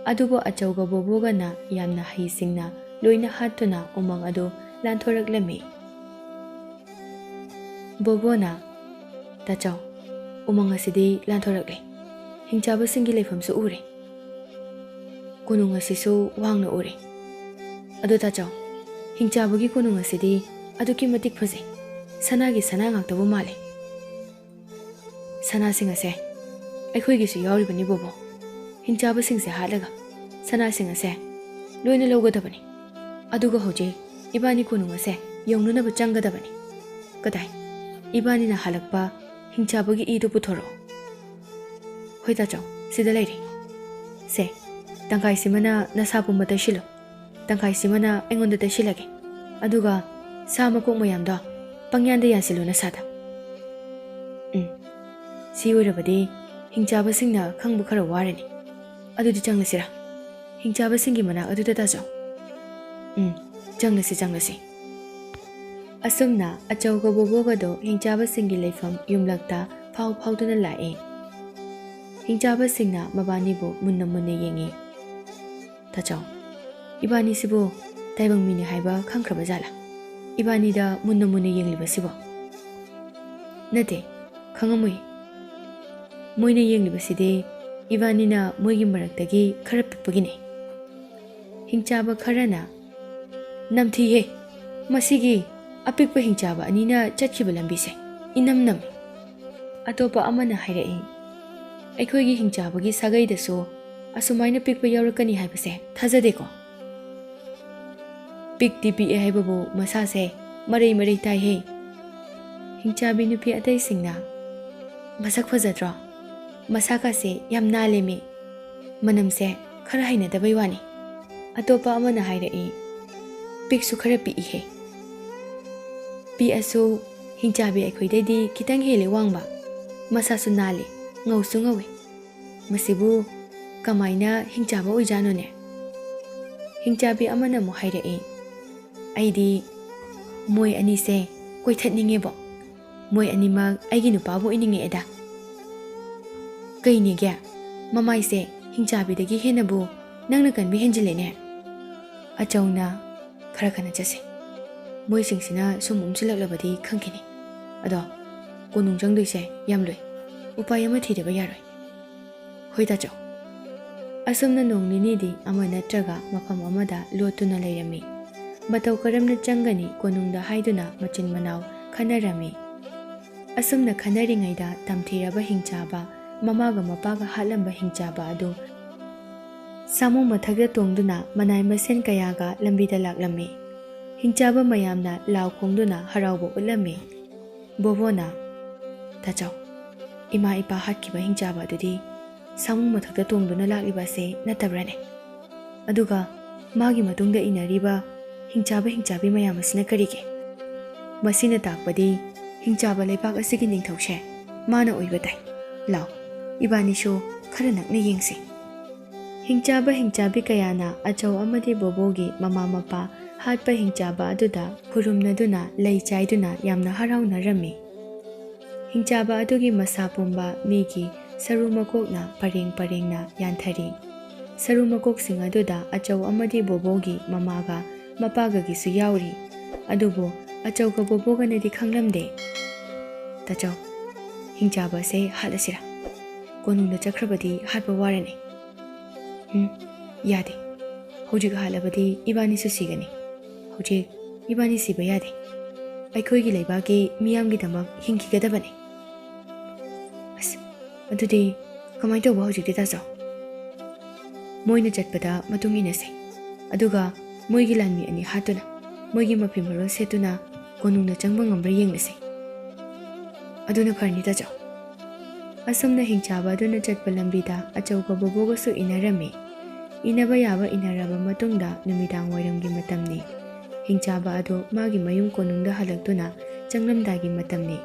ꯑꯗꯨꯕꯨ ꯑꯆꯧꯒ ꯕꯣꯕꯣꯒꯅ ꯌꯥꯝꯅ ꯍꯩꯁꯤꯡꯅ ꯂꯣꯏꯅ ꯍꯥꯠꯇꯨꯅ ꯎꯃꯪ ꯑꯗꯨ ꯂꯥꯟꯊꯣꯔꯛꯂꯝꯃꯤ꯫ ꯕꯣꯕꯣꯅ, "ꯇꯥꯆꯧ, ꯎꯃꯪ ꯑꯁꯤꯗꯤ ꯂꯥꯟꯊꯣꯔꯛꯂꯦ꯫ ꯍꯤꯡꯆꯥꯕꯁꯤꯡꯒꯤ ꯂꯩꯐꯝꯁꯨ ꯎꯔꯦ꯫ ꯀꯣꯅꯨꯡ ꯑꯁꯤꯁꯨ ꯋꯥꯡꯅ ꯎꯔꯦ꯫ ꯑꯗꯣ ꯇꯥꯆꯧ, ꯍꯤꯡꯆꯥꯕꯒꯤ ꯀꯣꯅꯨꯡ ꯑꯁꯤꯗꯤ ꯑꯗꯨꯛꯀꯤ ꯃꯇꯤꯛ ꯐꯖꯩ꯫ ꯁꯅꯥꯒꯤ ꯁꯅꯥ ꯉꯥꯛꯇꯕꯨ ꯃꯥꯜꯂꯦ꯫ ꯁꯅꯥꯁꯤꯡ ꯑꯁꯦ ꯑꯩꯈꯣꯏꯒꯤꯁꯨ ꯌꯥꯎꯔꯤꯕꯅꯤ ꯕꯣꯕꯣ꯫ ꯍꯤꯡꯆꯥꯕꯁꯤꯡꯁꯦ ꯍꯥꯠꯂꯒ ꯁꯅꯥꯁꯤꯡ ꯑꯁꯦ ꯂꯣꯏꯅ ꯂꯧꯒꯗꯕꯅꯤ꯫ ꯑꯗꯨꯒ ꯍꯧꯖꯤꯛ ꯏꯕꯥꯅꯤ ꯀꯣꯅꯨꯡ ꯑꯁꯦ ꯌꯧꯅꯅꯕ ꯆꯪꯒꯗꯕꯅꯤ꯫ ꯀꯗꯥꯏ? ꯏꯕꯥꯅꯤꯅ ꯍꯜꯂꯛꯄ ꯍꯤꯡꯆꯥꯕꯒꯤ ꯏꯗꯨ ꯄꯨꯊꯣꯔꯛꯑꯣ꯫" "ꯍꯣꯏ ꯇꯥꯆꯧ, ꯁꯤꯗ ꯂꯩꯔꯦ꯫ ꯁꯦ, ꯇꯪꯈꯥꯏꯁꯤꯃꯅ ꯅꯁꯥ ꯄꯨꯝꯕ ꯇꯩꯁꯤꯜꯂꯨ꯫ ꯇꯪꯈꯥꯏꯁꯤꯃꯅ ꯑꯩꯉꯣꯟꯗ ꯇꯩꯁꯤꯜꯂꯒꯦ꯫ ꯑꯗꯨꯒ ꯁꯥ ꯃꯀꯣꯛ ꯃꯌꯥꯝꯗꯣ ꯄꯪꯌꯥꯟꯗ ꯌꯥꯟꯁꯤꯜꯂꯨ ꯅꯁꯥꯗ꯫ ꯎꯝ, ꯁꯤ ꯑꯣꯏꯔꯕꯗꯤ ꯍꯤꯡꯆꯥꯕꯁꯤꯡꯅ ꯈꯪꯕ ꯈꯔ ꯋꯥꯔꯅꯤ꯫ ꯑꯗꯨꯗꯤ ꯆꯪꯂꯁꯤꯔꯥ? ꯍꯤꯡꯆꯥꯕꯁꯤꯡꯒꯤ ꯃꯅꯥꯛ ꯑꯗꯨꯗ ꯇꯥꯆꯧ꯫ ꯎꯝ, ꯆꯪꯂꯁꯤ, ꯆꯪꯂꯁꯤ꯫" ꯑꯁꯨꯝꯅ ꯑꯆꯧꯒ ꯕꯣꯕꯣꯒꯗꯣ ꯍꯤꯡꯆꯥꯕꯁꯤꯡꯒꯤ ꯂꯩꯐꯝ ꯌꯨꯝꯂꯛꯇ ꯐꯥꯎ ꯐꯥꯎꯗꯨꯅ ꯂꯥꯛꯑꯦ꯫ ꯍꯤꯡꯆꯥꯕꯁꯤꯡꯅ ꯃꯕꯥꯅꯤꯕꯨ ꯃꯨꯟꯅ ꯃꯨꯟꯅ ꯌꯦꯡꯉꯤ꯫ "ꯇꯥꯆꯧ, ꯏꯕꯥꯅꯤꯁꯤꯕꯨ ꯇꯥꯏꯕꯪ ꯃꯤꯅꯤ ꯍꯥꯏꯕ ꯈꯪꯈ꯭ꯔꯕ ꯖꯥꯠꯂꯥ? ꯏꯕꯥꯅꯤꯗ ꯃꯨꯟꯅ ꯃꯨꯟꯅ ꯌꯦꯡꯂꯤꯕꯁꯤꯕꯣ? ꯅꯠꯇꯦ, ꯈꯪꯉꯝꯃꯣꯏ꯫ ꯃꯣꯏꯅ ꯌꯦꯡꯂꯤꯕꯁꯤꯗꯤ ꯏꯕꯥꯅꯤꯅ ꯃꯣꯏꯒꯤ ꯃꯔꯛꯇꯒꯤ ꯈꯔ ꯄꯤꯛꯄꯒꯤꯅꯦ꯫ ꯍꯤꯡꯆꯥꯕ ꯈꯔꯅ, "ꯅꯝꯊꯤꯍꯦ, ꯃꯁꯤꯒꯤ ꯑꯄꯤꯛꯄ ꯍꯤꯡꯆꯥꯕ ꯑꯅꯤꯅ ꯆꯠꯈꯤꯕ ꯂꯝꯕꯤꯁꯦ ꯏꯅꯝ ꯅꯝꯃꯤ"꯫ ꯑꯇꯣꯞꯄ ꯑꯃꯅ ꯍꯥꯏꯔꯛꯏ, "ꯑꯩꯈꯣꯏꯒꯤ ꯍꯤꯡꯆꯥꯕꯒꯤ ꯁꯥꯒꯩꯗꯁꯨ ꯑꯁꯨꯃꯥꯏꯅ ꯄꯤꯛꯄ ꯌꯥꯎꯔꯛꯀꯅꯤ ꯍꯥꯏꯕꯁꯦ ꯊꯥꯖꯗꯦꯀꯣ꯫ ꯄꯤꯛꯇꯤ ꯄꯤꯛꯑꯦ ꯍꯥꯏꯕꯕꯨ ꯃꯁꯥꯁꯦ ꯃꯔꯩ ꯃꯔꯩ ꯇꯥꯏꯍꯦ"꯫ ꯍꯤꯡꯆꯥꯕꯤ ꯅꯨꯄꯤ ꯑꯇꯩꯁꯤꯡꯅ, "ꯃꯁꯛ ꯐꯖꯗ꯭ꯔꯣ? ꯃꯁꯥꯀꯥꯁꯦ ꯌꯥꯝ ꯅꯥꯜꯂꯦꯃꯤ꯫ ꯃꯅꯝꯁꯦ ꯈꯔ ꯍꯩꯅꯗꯕꯩ ꯋꯥꯅꯤ"꯫ ꯑꯇꯣꯞꯄ ꯑꯃꯅ ꯍꯥꯏꯔꯛꯏ, "ꯄꯤꯛꯁꯨ ꯈꯔ ꯄꯤꯛꯏꯍꯦ"꯫ ꯄꯤꯛꯑꯁꯨ ꯍꯤꯡꯆꯥꯕꯤ ꯑꯩꯈꯣꯏꯗꯩꯗꯤ ꯈꯤꯇꯪ ꯍꯦꯜꯂꯦ ꯋꯥꯡꯕ꯫ ꯃꯁꯥꯁꯨ ꯅꯥꯜꯂꯤ, ꯉꯧꯁꯨ ꯉꯧꯏ꯫ ꯃꯁꯤꯕꯨ ꯀꯃꯥꯏꯅ ꯍꯤꯡꯆꯥꯕ ꯑꯣꯏꯖꯥꯠꯅꯣꯅꯦ? ꯍꯤꯡꯆꯥꯕꯤ ꯑꯃꯅ ꯑꯃꯨꯛ ꯍꯥꯏꯔꯛꯏ, "ꯑꯩꯗꯤ ꯃꯣꯏ ꯑꯅꯤꯁꯦ ꯀꯣꯏꯊꯠꯅꯤꯡꯉꯦꯕꯣ꯫ ꯃꯣꯏ ꯑꯅꯤꯃꯛ ꯑꯩꯒꯤ ꯅꯨꯄꯥꯕꯨ ꯑꯣꯏꯅꯤꯡꯉꯛꯑꯦꯗ"꯫ "ꯀꯩꯅꯦꯒꯦ? ꯃꯃꯥꯏꯁꯦ ꯍꯤꯡꯆꯥꯕꯤꯗꯒꯤ ꯍꯦꯟꯅꯕꯨ ꯅꯪꯅ ꯀꯟꯕ ꯍꯦꯟꯖꯤꯜꯂꯦꯅꯦ"꯫ ꯑꯆꯧꯅ, "ꯈꯔ ꯈꯅ ꯆꯠꯁꯦ꯫ ꯃꯣꯏꯁꯤꯡꯁꯤꯅ ꯁꯨꯝ ꯎꯝꯁꯤꯜꯂꯛꯂꯕꯗꯤ ꯈꯪꯈꯤꯅꯤ꯫ ꯑꯗꯣ ꯀꯣꯅꯨꯡ ꯆꯪꯗꯣꯏꯁꯦ ꯌꯥꯝ ꯂꯨꯏ꯫ ꯎꯄꯥꯏ ꯑꯃ ꯊꯤꯗꯕ ꯌꯥꯔꯣꯏ꯫ ꯍꯣꯏ ꯇꯥꯆꯧ"꯫ ꯑꯁꯨꯝꯅ ꯅꯣꯡ ꯅꯤꯅꯤꯗꯤ ꯑꯃ ꯅꯠꯇ꯭ꯔꯒ ꯃꯐꯝ ꯑꯃꯗ ꯂꯣꯠꯇꯨꯅ ꯂꯩꯔꯝꯃꯤ꯫ ꯃꯇꯧ ꯀꯔꯝꯅ ꯆꯪꯒꯅꯤ ꯀꯣꯅꯨꯡꯗ ꯍꯥꯏꯗꯨꯅ ꯃꯆꯤꯟ ꯃꯅꯥꯎ ꯈꯟꯅꯔꯝꯃꯤ꯫ ꯑꯁꯨꯝꯅ ꯈꯟꯅꯔꯤꯉꯩꯗ ꯇꯝꯊꯤꯔꯕ ꯍꯤꯡꯆꯥꯕ, ꯃꯃꯥꯒ ꯃꯄꯥꯒ ꯍꯥꯠꯂꯝꯕ ꯍꯤꯡꯆꯥꯕ ꯑꯗꯨ ꯁꯥꯃꯨ ꯃꯊꯛꯇ ꯇꯣꯡꯗꯨꯅ ꯃꯅꯥꯏ ꯃꯁꯤꯟ ꯀꯌꯥꯒ ꯂꯝꯕꯤꯗ ꯂꯥꯛꯂꯝꯃꯤ꯫ ꯍꯤꯡꯆꯥꯕ ꯃꯌꯥꯝꯅ ꯂꯥꯎ ꯈꯣꯡꯗꯨꯅ ꯍꯔꯥꯎꯕ ꯎꯠꯂꯝꯃꯤ꯫ ꯕꯣꯕꯣꯅ, "ꯇꯥꯆꯧ, ꯏꯃꯥ ꯏꯄꯥ ꯍꯥꯠꯈꯤꯕ ꯍꯤꯡꯆꯥꯕ ꯑꯗꯨꯗꯤ ꯁꯥꯃꯨ ꯃꯊꯛꯇ ꯇꯣꯡꯗꯨꯅ ꯂꯥꯛꯂꯤꯕ ꯑꯁꯦ ꯅꯠꯇꯕ꯭ꯔꯅꯦ? ꯑꯗꯨꯒ ꯃꯥꯒꯤ ꯃꯇꯨꯡꯗ ꯏꯟꯅꯔꯤꯕ ꯍꯤꯡꯆꯥꯕ ꯍꯤꯡꯆꯥꯕꯤ ꯃꯌꯥꯝ ꯑꯁꯤꯅ ꯀꯔꯤꯒꯤ? ꯃꯁꯤꯅ ꯇꯥꯛꯄꯗꯤ ꯍꯤꯡꯆꯥꯕ ꯂꯩꯕꯥꯛ ꯑꯁꯤꯒꯤ ꯅꯤꯡꯊꯧꯁꯦ ꯃꯥꯅ ꯑꯣꯏꯕ ꯇꯥꯏ꯫ ꯂꯥꯎ, ꯏꯕꯥꯅꯤꯁꯨ ꯈꯔ ꯅꯛꯅ ꯌꯦꯡꯁꯤ"꯫ ꯍꯤꯡꯆꯥꯕ ꯍꯤꯡꯆꯥꯕꯤ ꯀꯌꯥꯅ ꯑꯆꯧ ꯑꯃꯗꯤ ꯕꯣꯕꯣꯒꯤ ꯃꯃꯥ ꯃꯄꯥ ꯍꯥꯠꯄ ꯍꯤꯡꯆꯥꯕ ꯑꯗꯨꯗ ꯈꯨꯔꯨꯝꯅꯗꯨꯅ ꯂꯩ ꯆꯥꯏꯗꯨꯅ ꯌꯥꯝꯅ ꯍꯔꯥꯎꯅꯔꯝꯃꯤ꯫ ꯍꯤꯡꯆꯥꯕ ꯑꯗꯨꯒꯤ ꯃꯁꯥ ꯄꯨꯝꯕ ꯃꯤꯒꯤ ꯁꯔꯨ ꯃꯀꯣꯛꯅ ꯄꯔꯦꯡ ꯄꯔꯦꯡꯅ ꯌꯥꯟꯊꯔꯤ꯫ ꯁꯔꯨ ꯃꯀꯣꯛꯁꯤꯡ ꯑꯗꯨꯗ ꯑꯆꯧ ꯑꯃꯗꯤ ꯕꯣꯕꯣꯒꯤ ꯃꯃꯥꯒ ꯃꯄꯥꯒꯒꯤꯁꯨ ꯌꯥꯎꯔꯤ꯫ ꯑꯗꯨꯕꯨ ꯑꯆꯧꯒ ꯕꯣꯕꯣꯒꯅꯗꯤ ꯈꯪꯂꯝꯗꯦ꯫ "ꯇꯥꯆꯧ, ꯍꯤꯡꯆꯥꯕ ꯑꯁꯦ ꯍꯥꯠꯂꯁꯤꯔꯥ? ꯀꯣꯅꯨꯡꯗ ꯆꯠꯈ꯭ꯔꯕꯗꯤ ꯍꯥꯠꯄ ꯋꯥꯔꯅꯤ꯫" "ꯎꯝ, ꯌꯥꯗꯦ꯫ ꯍꯧꯖꯤꯛ ꯍꯥꯠꯂꯕꯗꯤ ꯏꯕꯥꯅꯤꯁꯨ ꯁꯤꯒꯅꯤ꯫ ꯍꯧꯖꯤꯛ ꯏꯕꯥꯅꯤ ꯁꯤꯕ ꯌꯥꯗꯦ꯫ ꯑꯩꯈꯣꯏꯒꯤ ꯂꯩꯕꯥꯛꯀꯤ ꯃꯤꯌꯥꯝꯒꯤꯗꯃꯛ ꯍꯤꯡꯈꯤꯒꯗꯕꯅꯤ꯫" "ꯑꯁ, ꯑꯗꯨꯗꯤ ꯀꯃꯥꯏꯅ ꯇꯧꯕ ꯍꯧꯖꯤꯛꯇꯤ, ꯇꯥꯆꯧ?" "ꯃꯣꯏꯅ ꯆꯠꯄꯗ ꯃꯇꯨꯡ ꯏꯟꯅꯁꯦ꯫ ꯑꯗꯨꯒ ꯃꯣꯏꯒꯤ ꯂꯥꯟꯃꯤ ꯑꯅꯤ ꯍꯥꯠꯇꯨꯅ, ꯃꯣꯏꯒꯤ ꯃꯐꯤ ꯃꯔꯣꯜ ꯁꯦꯠꯇꯨꯅ ꯀꯣꯅꯨꯡꯗ ꯆꯪꯕ ꯉꯝꯕ꯭ꯔꯥ ꯌꯦꯡꯂꯁꯦ꯫ ꯑꯗꯨꯅ ꯐꯔꯅꯤ, ꯇꯥꯆꯧ꯫" ꯑꯁꯨꯝꯅ ꯍꯤꯡꯆꯥꯕ ꯑꯗꯨꯅ ꯆꯠꯄ ꯂꯝꯕꯤꯗ ꯑꯆꯧꯒ ꯕꯣꯕꯣꯒꯁꯨ ꯏꯟꯅꯔꯝꯃꯤ꯫ ꯏꯟꯅꯕ ꯌꯥꯕ ꯏꯟꯅꯔꯕ ꯃꯇꯨꯡꯗ ꯅꯨꯃꯤꯗꯥꯡ ꯋꯥꯏꯔꯝꯒꯤ ꯃꯇꯝꯅꯤ꯫ ꯍꯤꯡꯆꯥꯕ ꯑꯗꯨ ꯃꯥꯒꯤ ꯃꯌꯨꯝ ꯀꯣꯅꯨꯡꯗ ꯍꯜꯂꯛꯇꯨꯅ ꯆꯪꯂꯝꯗꯥꯏꯒꯤ ꯃꯇꯝꯅꯤ꯫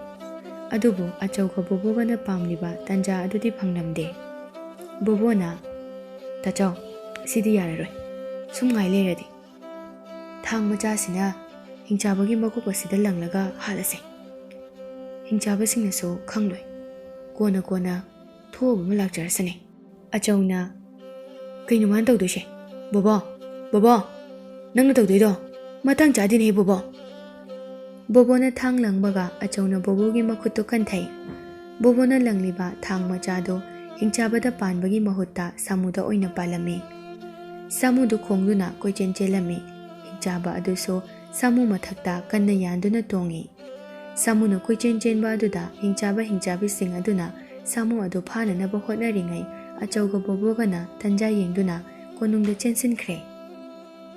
ꯑꯗꯨꯕꯨ ꯑꯆꯧꯒ ꯕꯣꯕꯣꯒꯅ ꯄꯥꯝꯂꯤꯕ ꯇꯥꯟꯖꯥ ꯑꯗꯨꯗꯤ ꯐꯪꯂꯝꯗꯦ꯫ ꯕꯣꯕꯣꯅ, "ꯇꯥꯆꯧ, ꯁꯤꯗꯤ ꯌꯥꯔꯔꯣꯏ꯫ ꯁꯨꯝ ꯉꯥꯏ ꯂꯩꯔꯗꯤ꯫ ꯊꯥꯡ ꯃꯆꯥꯁꯤꯅ ꯍꯤꯡꯆꯥꯕꯒꯤ ꯃꯀꯣꯛ ꯑꯁꯤꯗ ꯂꯪꯂꯒ ꯍꯥꯠꯂꯁꯦ꯫ ꯍꯤꯡꯆꯥꯕꯁꯤꯡꯅꯁꯨ ꯈꯪꯂꯣꯏ꯫ ꯀꯣꯟꯅ ꯀꯣꯟꯅ ꯊꯣꯛꯑꯕ ꯑꯃ ꯂꯥꯛꯆꯔꯁꯅꯤ꯫" ꯑꯆꯧꯅ, "ꯀꯩꯅꯣ ꯃꯥꯅ ꯇꯧꯗꯣꯏꯁꯦ? ꯕꯣꯕꯣ, ꯕꯣꯕꯣ, ꯅꯪꯅ ꯇꯧꯗꯣꯏꯗꯣ ꯃꯇꯥꯡ ꯆꯥꯗꯦꯅꯦꯍꯦ, ꯕꯣꯕꯣ!" ꯕꯣꯕꯣꯅ ꯊꯥꯡ ꯂꯪꯕꯒ ꯑꯆꯧꯅ ꯕꯣꯕꯣꯒꯤ ꯃꯈꯨꯠꯇꯨ ꯀꯟꯊꯩ꯫ ꯕꯣꯕꯣꯅ ꯂꯪꯂꯤꯕ ꯊꯥꯡ ꯃꯆꯥꯗꯨ ꯍꯤꯡꯆꯥꯕꯗ ꯄꯥꯟꯕꯒꯤ ꯃꯍꯨꯠꯇ ꯁꯥꯃꯨꯗ ꯑꯣꯏꯅ ꯄꯥꯜꯂꯝꯃꯤ꯫ ꯁꯥꯃꯨꯗꯨ ꯈꯣꯡꯗꯨꯅ ꯀꯣꯏꯆꯦꯟ ꯆꯦꯜꯂꯝꯃꯤ꯫ ꯍꯤꯡꯆꯥꯕ ꯑꯗꯨꯁꯨ ꯁꯥꯃꯨ ꯃꯊꯛꯇ ꯀꯟꯅ ꯌꯥꯟꯗꯨꯅ ꯇꯣꯡꯉꯤ꯫ ꯁꯥꯃꯨꯅ ꯀꯣꯏꯆꯦꯟ ꯆꯦꯟꯕ ꯑꯗꯨꯗ ꯍꯤꯡꯆꯥꯕ ꯍꯤꯡꯆꯥꯕꯤꯁꯤꯡ ꯑꯗꯨꯅ ꯁꯥꯃꯨ ꯑꯗꯨ ꯐꯥꯅꯅꯕ ꯍꯣꯠꯅꯔꯤꯉꯩ ꯑꯆꯧꯒ ꯕꯣꯕꯣꯒꯅ ꯇꯟꯖꯥ ꯌꯦꯡꯗꯨꯅ ꯀꯣꯅꯨꯡꯗ ꯆꯦꯟꯁꯤꯟꯈ꯭ꯔꯦ꯫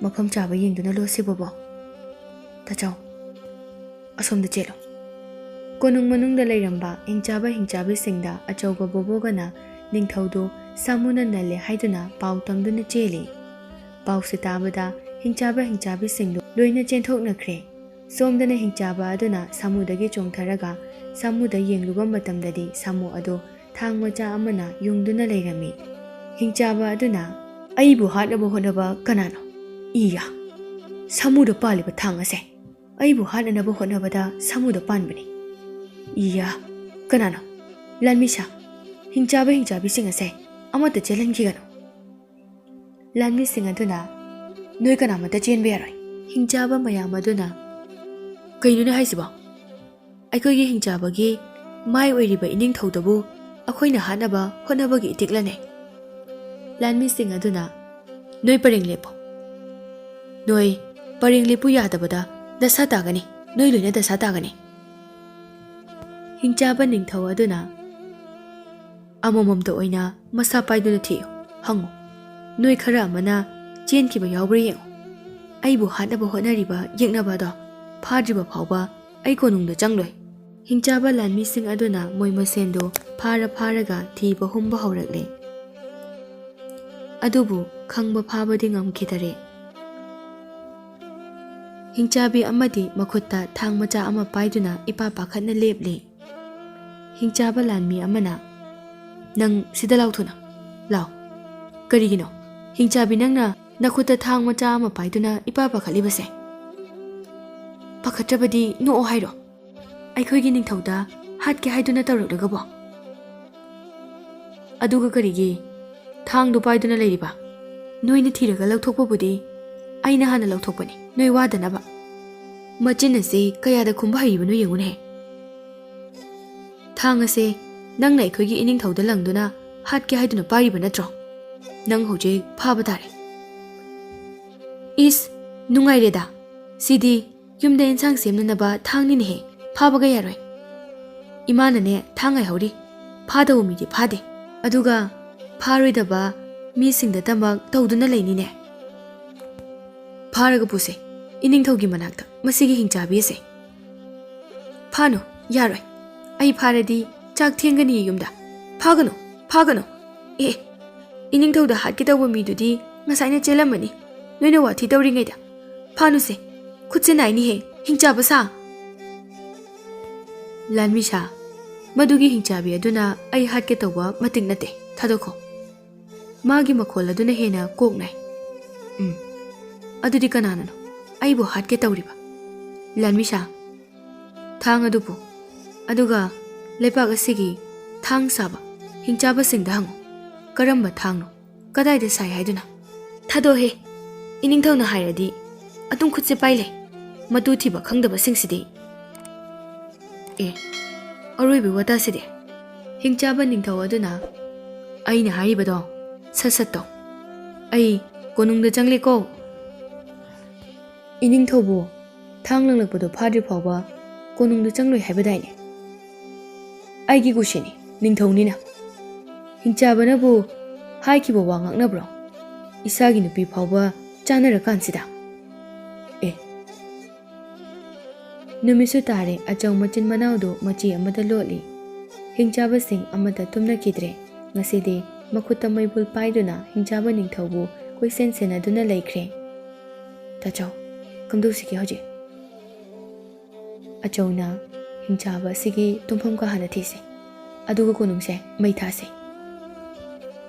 "ꯃꯐꯝ ꯆꯥꯕ ꯌꯦꯡꯗꯨꯅ ꯂꯣꯠꯁꯤ, ꯕꯣꯕꯣ꯫ ꯇꯥꯆꯧ, ꯑꯁꯣꯝꯗ ꯆꯦꯜꯂꯣ꯫" ꯀꯣꯅꯨꯡ ꯃꯅꯨꯡꯗ ꯂꯩꯔꯝꯕ ꯍꯤꯡꯆꯥꯕ ꯍꯤꯡꯆꯥꯕꯤꯁꯤꯡꯗ ꯑꯆꯧꯒ ꯕꯣꯕꯣꯒꯅ ꯅꯤꯡꯊꯧꯗꯨ ꯁꯥꯃꯨꯅ ꯅꯜꯂꯦ ꯍꯥꯏꯗꯨꯅ ꯄꯥꯎ ꯇꯝꯗꯨꯅ ꯆꯦꯜꯂꯤ꯫ ꯄꯥꯎꯁꯤ ꯇꯥꯕꯗ ꯍꯤꯡꯆꯥꯕ ꯍꯤꯡꯆꯥꯕꯤꯁꯤꯡꯗꯨ ꯂꯣꯏꯅ ꯆꯦꯟꯊꯣꯛꯅꯈ꯭ꯔꯦ꯫ ꯁꯣꯝꯗꯅ ꯍꯤꯡꯆꯥꯕ ꯑꯗꯨꯅ ꯁꯥꯃꯨꯗꯒꯤ ꯆꯣꯡꯊꯔꯒ ꯁꯥꯃꯨꯗ ꯌꯦꯡꯂꯨꯕ ꯃꯇꯝꯗꯗꯤ ꯁꯥꯃꯨ ꯑꯗꯨ ꯊꯥꯡ ꯃꯆꯥ ꯑꯃꯅ ꯌꯨꯡꯗꯨꯅ ꯂꯩꯔꯝꯃꯤ꯫ ꯍꯤꯡꯆꯥꯕ ꯑꯗꯨꯅ, "ꯑꯩꯕꯨ ꯍꯥꯠꯅꯕ ꯍꯣꯠꯅꯕ ꯀꯅꯥꯅꯣ? ꯏꯌꯥ! ꯁꯥꯃꯨꯗ ꯄꯥꯜꯂꯤꯕ ꯊꯥꯡ ꯑꯁꯦ ꯑꯩꯕꯨ ꯍꯥꯠꯅꯅꯕ ꯍꯣꯠꯅꯕꯗ ꯁꯥꯃꯨꯗ ꯄꯥꯟꯕꯅꯤ꯫ ꯏꯌꯥ! ꯀꯅꯥꯅꯣ? ꯂꯥꯟꯃꯤꯁꯥ, ꯍꯤꯡꯆꯥꯕ ꯍꯤꯡꯆꯥꯕꯤꯁꯤꯡ ꯑꯁꯦ ꯑꯃꯠꯇ ꯆꯦꯜꯍꯟꯈꯤꯒꯅꯨ꯫" ꯂꯥꯟꯃꯤꯁꯤꯡ ꯑꯗꯨꯅ, "ꯅꯣꯏ ꯀꯅꯥꯃꯠꯇ ꯆꯦꯟꯕ ꯌꯥꯔꯣꯏ꯫ ꯍꯤꯡꯆꯥꯕ ꯃꯌꯥꯝ ꯑꯗꯨꯅ, "ꯀꯩꯅꯣꯅꯦ ꯍꯥꯏꯁꯤꯕꯣ? ꯑꯩꯈꯣꯏꯒꯤ ꯍꯤꯡꯆꯥꯕꯒꯤ ꯃꯥꯏ ꯑꯣꯏꯔꯤꯕ ꯏꯅꯤꯡꯊꯧꯗꯕꯨ ꯑꯩꯈꯣꯏꯅ ꯍꯥꯠꯅꯕ ꯍꯣꯠꯅꯕꯒꯤ ꯏꯇꯤꯛꯂꯅꯦ?" ꯂꯥꯟꯃꯤꯁꯤꯡ ꯑꯗꯨꯅ, "ꯅꯣꯏ ꯄꯔꯦꯡ ꯂꯦꯞꯄꯨ꯫ ꯅꯣꯏ ꯄꯔꯦꯡ ꯂꯦꯞꯄꯨ ꯌꯥꯗꯕꯗ ꯗꯁꯥ ꯇꯥꯒꯅꯤ, ꯅꯣꯏ ꯂꯣꯏꯅ ꯗꯁꯥ ꯇꯥꯒꯅꯤ꯫" ꯍꯤꯡꯆꯥꯕ ꯅꯤꯡꯊꯧ ꯑꯗꯨꯅ, "ꯑꯃꯃꯝꯇ ꯑꯣꯏꯅ ꯃꯁꯥ ꯄꯥꯏꯗꯨꯅ ꯊꯤꯌꯨ, ꯍꯪꯉꯨ꯫ ꯅꯣꯏ ꯈꯔ ꯑꯃꯅ ꯆꯦꯟꯈꯤꯕ ꯌꯥꯎꯕ꯭ꯔꯥ ꯌꯦꯡꯉꯨ꯫ ꯑꯩꯕꯨ ꯍꯥꯠꯅꯕ ꯍꯣꯠꯅꯔꯤꯕ ꯌꯦꯛꯅꯕ ꯑꯗꯣ ꯐꯥꯗ꯭ꯔꯤꯕ ꯐꯥꯎꯕ ꯑꯩ ꯀꯣꯅꯨꯡꯗ ꯆꯪꯂꯣꯏ꯫" ꯍꯤꯡꯆꯥꯕ ꯂꯥꯟꯃꯤꯁꯤꯡ ꯑꯗꯨꯅ ꯃꯣꯏ ꯃꯁꯦꯟꯗꯨ ꯐꯥꯔ ꯐꯥꯔꯒ ꯊꯤꯕ ꯍꯨꯝꯕ ꯍꯧꯔꯛꯂꯦ꯫ ꯑꯗꯨꯕꯨ ꯈꯪꯕ ꯐꯥꯕꯗꯤ ꯉꯝꯈꯤꯗꯔꯦ꯫ ꯍꯤꯡꯆꯥꯕꯤ ꯑꯃꯗꯤ ꯃꯈꯨꯠꯇ ꯊꯥꯡ ꯃꯆꯥ ꯑꯃ ꯄꯥꯏꯗꯨꯅ ꯏꯄꯥ ꯄꯥꯈꯠꯅ ꯂꯦꯞꯂꯤ꯫ ꯍꯤꯡꯆꯥꯕ ꯂꯥꯟꯃꯤ ꯑꯃꯅ, "ꯅꯪ ꯁꯤꯗ ꯂꯥꯎ ꯊꯨꯅ, ꯂꯥꯎ꯫ ꯀꯔꯤꯒꯤꯅꯣ, ꯍꯤꯡꯆꯥꯕꯤ, ꯅꯪꯅ ꯅꯈꯨꯠꯇ ꯊꯥꯡ ꯃꯆꯥ ꯑꯃ ꯄꯥꯏꯗꯨꯅ ꯏꯄꯥ ꯄꯥꯈꯠꯂꯤꯕꯁꯦ? ꯄꯥꯈꯠꯇ꯭ꯔꯕꯗꯤ ꯅꯣꯛꯑꯣ ꯍꯥꯏꯔꯣ? ꯑꯩꯈꯣꯏꯒꯤ ꯅꯤꯡꯊꯧꯗ ꯍꯥꯠꯀꯦ ꯍꯥꯏꯗꯨꯅ ꯇꯧꯔꯛꯂꯒꯕꯣ? ꯑꯗꯨꯒ ꯀꯔꯤꯒꯤ ꯊꯥꯡꯗꯨ ꯄꯥꯏꯗꯨꯅ ꯂꯩꯔꯤꯕ? ꯅꯣꯏꯅ ꯊꯤꯔꯒ ꯂꯧꯊꯣꯛꯄꯕꯨꯗꯤ ꯑꯩꯅ ꯍꯥꯟꯅ ꯂꯧꯊꯣꯛꯄꯅꯤ, ꯅꯣꯏ ꯋꯥꯗꯅꯕ꯫ ꯃꯆꯤꯟ ꯑꯁꯤ ꯀꯌꯥꯗ ꯈꯨꯝꯕ ꯍꯩꯔꯤꯕꯅꯣ ꯌꯦꯡꯉꯨꯅꯦ꯫ ꯊꯥꯡ ꯑꯁꯦ ꯅꯪꯅ ꯑꯩꯈꯣꯏꯒꯤ ꯏꯅꯤꯡꯊꯧꯗ ꯂꯪꯗꯨꯅ ꯍꯥꯠꯀꯦ ꯍꯥꯏꯗꯨꯅ ꯄꯥꯏꯔꯤꯕ ꯅꯠꯇ꯭ꯔꯣ? ꯅꯪ ꯍꯧꯖꯤꯛ ꯐꯥꯕ ꯇꯥꯔꯦ꯫" "ꯏꯁ, ꯅꯨꯡꯉꯥꯏꯔꯦꯗ꯫ ꯁꯤꯗꯤ ꯌꯨꯝꯗ ꯏꯟꯁꯥꯡ ꯁꯦꯝꯅꯅꯕ ꯊꯥꯡꯅꯤꯅꯦꯍꯦ, ꯐꯥꯕꯒ ꯌꯥꯔꯣꯏ꯫ ꯏꯃꯥꯅꯅꯦ ꯊꯥꯡ ꯉꯥꯏꯍꯧꯔꯤ, ꯐꯥꯗꯧꯕ ꯃꯤꯗꯤ ꯐꯥꯗꯦ꯫ ꯑꯗꯨꯒ ꯐꯥꯔꯣꯏꯗꯕ ꯃꯤꯁꯤꯡꯗꯇꯃꯛ ꯇꯧꯗꯨꯅ ꯂꯩꯅꯤꯅꯦ꯫ ꯐꯥꯔꯒ ꯄꯨꯁꯦ ꯏꯅꯤꯡꯊꯧꯒꯤ ꯃꯅꯥꯛꯇ ꯃꯁꯤꯒꯤ ꯍꯤꯡꯆꯥꯕꯤ ꯑꯁꯦ꯫" "ꯐꯥꯅꯨ, ꯌꯥꯔꯣꯏ꯫ ꯑꯩ ꯐꯥꯔꯗꯤ ꯆꯥꯛ ꯊꯦꯡꯒꯅꯤ ꯌꯨꯝꯗ꯫ ꯐꯥꯒꯅꯨ, ꯐꯥꯒꯅꯨ꯫ ꯑꯦ, ꯏꯅꯤꯡꯊꯧꯗ ꯍꯥꯠꯀꯦ ꯇꯧꯕ ꯃꯤꯗꯨꯗꯤ ꯉꯁꯥꯏꯅ ꯆꯦꯜꯂꯝꯃꯅꯤ, ꯅꯣꯏꯅ ꯋꯥꯊꯤ ꯇꯧꯔꯤꯉꯩꯗ꯫ ꯐꯥꯅꯨꯁꯦ, ꯈꯨꯠꯁꯦ ꯅꯥꯏꯅꯤꯍꯦ, ꯍꯤꯡꯆꯥꯕ ꯁꯥ꯫" "ꯂꯥꯟꯃꯤ ꯁꯥ, ꯃꯗꯨꯒꯤ ꯍꯤꯡꯆꯥꯕꯤ ꯑꯗꯨꯅ ꯑꯩ ꯍꯥꯠꯀꯦ ꯇꯧꯕ ꯃꯇꯤꯛ ꯅꯠꯇꯦ, ꯊꯥꯗꯣꯛꯈꯣ꯫ ꯃꯥꯒꯤ ꯃꯈꯣꯜ ꯑꯗꯨꯅ ꯍꯦꯟꯅ ꯀꯣꯛ ꯅꯥꯏ꯫ ꯎꯝ, ꯑꯗꯨꯗꯤ ꯀꯅꯥꯅꯅꯣ ꯑꯩꯕꯨ ꯍꯥꯠꯀꯦ ꯇꯧꯔꯤꯕ? ꯂꯥꯟꯃꯤ ꯁꯥ, ꯊꯥꯡ ꯑꯗꯨ ꯄꯨ, ꯑꯗꯨꯒ ꯂꯩꯄꯥꯛ ꯑꯁꯤꯒꯤ ꯊꯥꯡ ꯁꯥꯕ ꯍꯤꯡꯆꯥꯕꯁꯤꯡꯗ ꯍꯪꯉꯨ, ꯀꯔꯝꯕ ꯊꯥꯡꯅꯣ, ꯀꯗꯥꯏꯗ ꯁꯥꯏ ꯍꯥꯏꯗꯨꯅ?" "ꯊꯥꯗꯣꯛꯍꯦ, ꯏꯅꯤꯡꯊꯧꯅ ꯍꯥꯏꯔꯗꯤ ꯑꯗꯨꯝ ꯈꯨꯠꯁꯦ ꯄꯥꯏ ꯂꯩ꯫ ꯃꯇꯨ ꯊꯤꯕ ꯈꯪꯗꯕꯁꯤꯡꯁꯤꯗꯤ꯫ ꯑꯦ, ꯑꯔꯣꯏꯕ ꯋꯥꯇꯥꯁꯤꯗꯤ꯫ ꯍꯤꯡꯆꯥꯕ ꯅꯤꯡꯊꯧ ꯑꯗꯨꯅ, "ꯑꯩꯅ ꯍꯥꯏꯔꯤꯕꯗꯣ ꯁꯠ ꯁꯠ ꯇꯧ꯫ ꯑꯩ ꯀꯣꯅꯨꯡꯗ ꯆꯪꯂꯦꯀꯣ꯫" "ꯏꯅꯤꯡꯊꯧꯕꯨ ꯊꯥꯡ ꯂꯪꯂꯛꯄꯗꯣ ꯐꯥꯗ꯭ꯔꯤ ꯐꯥꯎꯕ ꯀꯣꯅꯨꯡꯗ ꯆꯪꯂꯣꯏ ꯍꯥꯏꯕꯗꯥꯏꯅꯦ?" "ꯑꯩꯒꯤ ꯀꯨꯁꯤꯅꯤ, ꯅꯤꯡꯊꯧꯅꯤꯅ꯫ ꯍꯤꯡꯆꯥꯕꯅꯕꯨ ꯍꯥꯏꯈꯤꯕ ꯋꯥ ꯉꯥꯛꯅꯕ꯭ꯔꯣ? ꯏꯁꯥꯒꯤ ꯅꯨꯄꯤ ꯐꯥꯎꯕ ꯆꯥꯅꯔꯀꯥꯟꯁꯤꯗ?" ꯑꯦ꯫ ꯅꯨꯃꯤꯠꯁꯨ ꯇꯥꯔꯦ, ꯑꯆꯧ ꯃꯆꯤꯟ ꯃꯅꯥꯎꯗꯨ ꯃꯆꯤ ꯑꯃꯗ ꯂꯣꯠꯂꯤ꯫ ꯍꯤꯡꯆꯥꯕꯁꯤꯡ ꯑꯃꯠꯇ ꯇꯨꯝꯅꯈꯤꯗ꯭ꯔꯦ꯫ ꯉꯁꯤꯗꯤ ꯃꯈꯨꯠꯇ ꯃꯩꯕꯨꯜ ꯄꯥꯏꯗꯨꯅ ꯍꯤꯡꯆꯥꯕ ꯅꯤꯡꯊꯧꯕꯨ ꯀꯣꯏꯁꯦꯟ ꯁꯦꯟꯅꯗꯨꯅ ꯂꯩꯈ꯭ꯔꯦ꯫ "ꯇꯥꯆꯧ, ꯀꯝꯗꯧꯁꯤꯒꯦ ꯍꯧꯖꯤꯛ?" ꯑꯆꯧꯅ ꯍꯤꯡꯆꯥꯕ ꯑꯁꯤꯒꯤ ꯇꯨꯝꯐꯝ ꯀꯥ ꯍꯥꯟꯅ ꯊꯤꯁꯤ, ꯑꯗꯨꯒ ꯀꯣꯅꯨꯡꯁꯦ ꯃꯩ ꯊꯥꯁꯤ꯫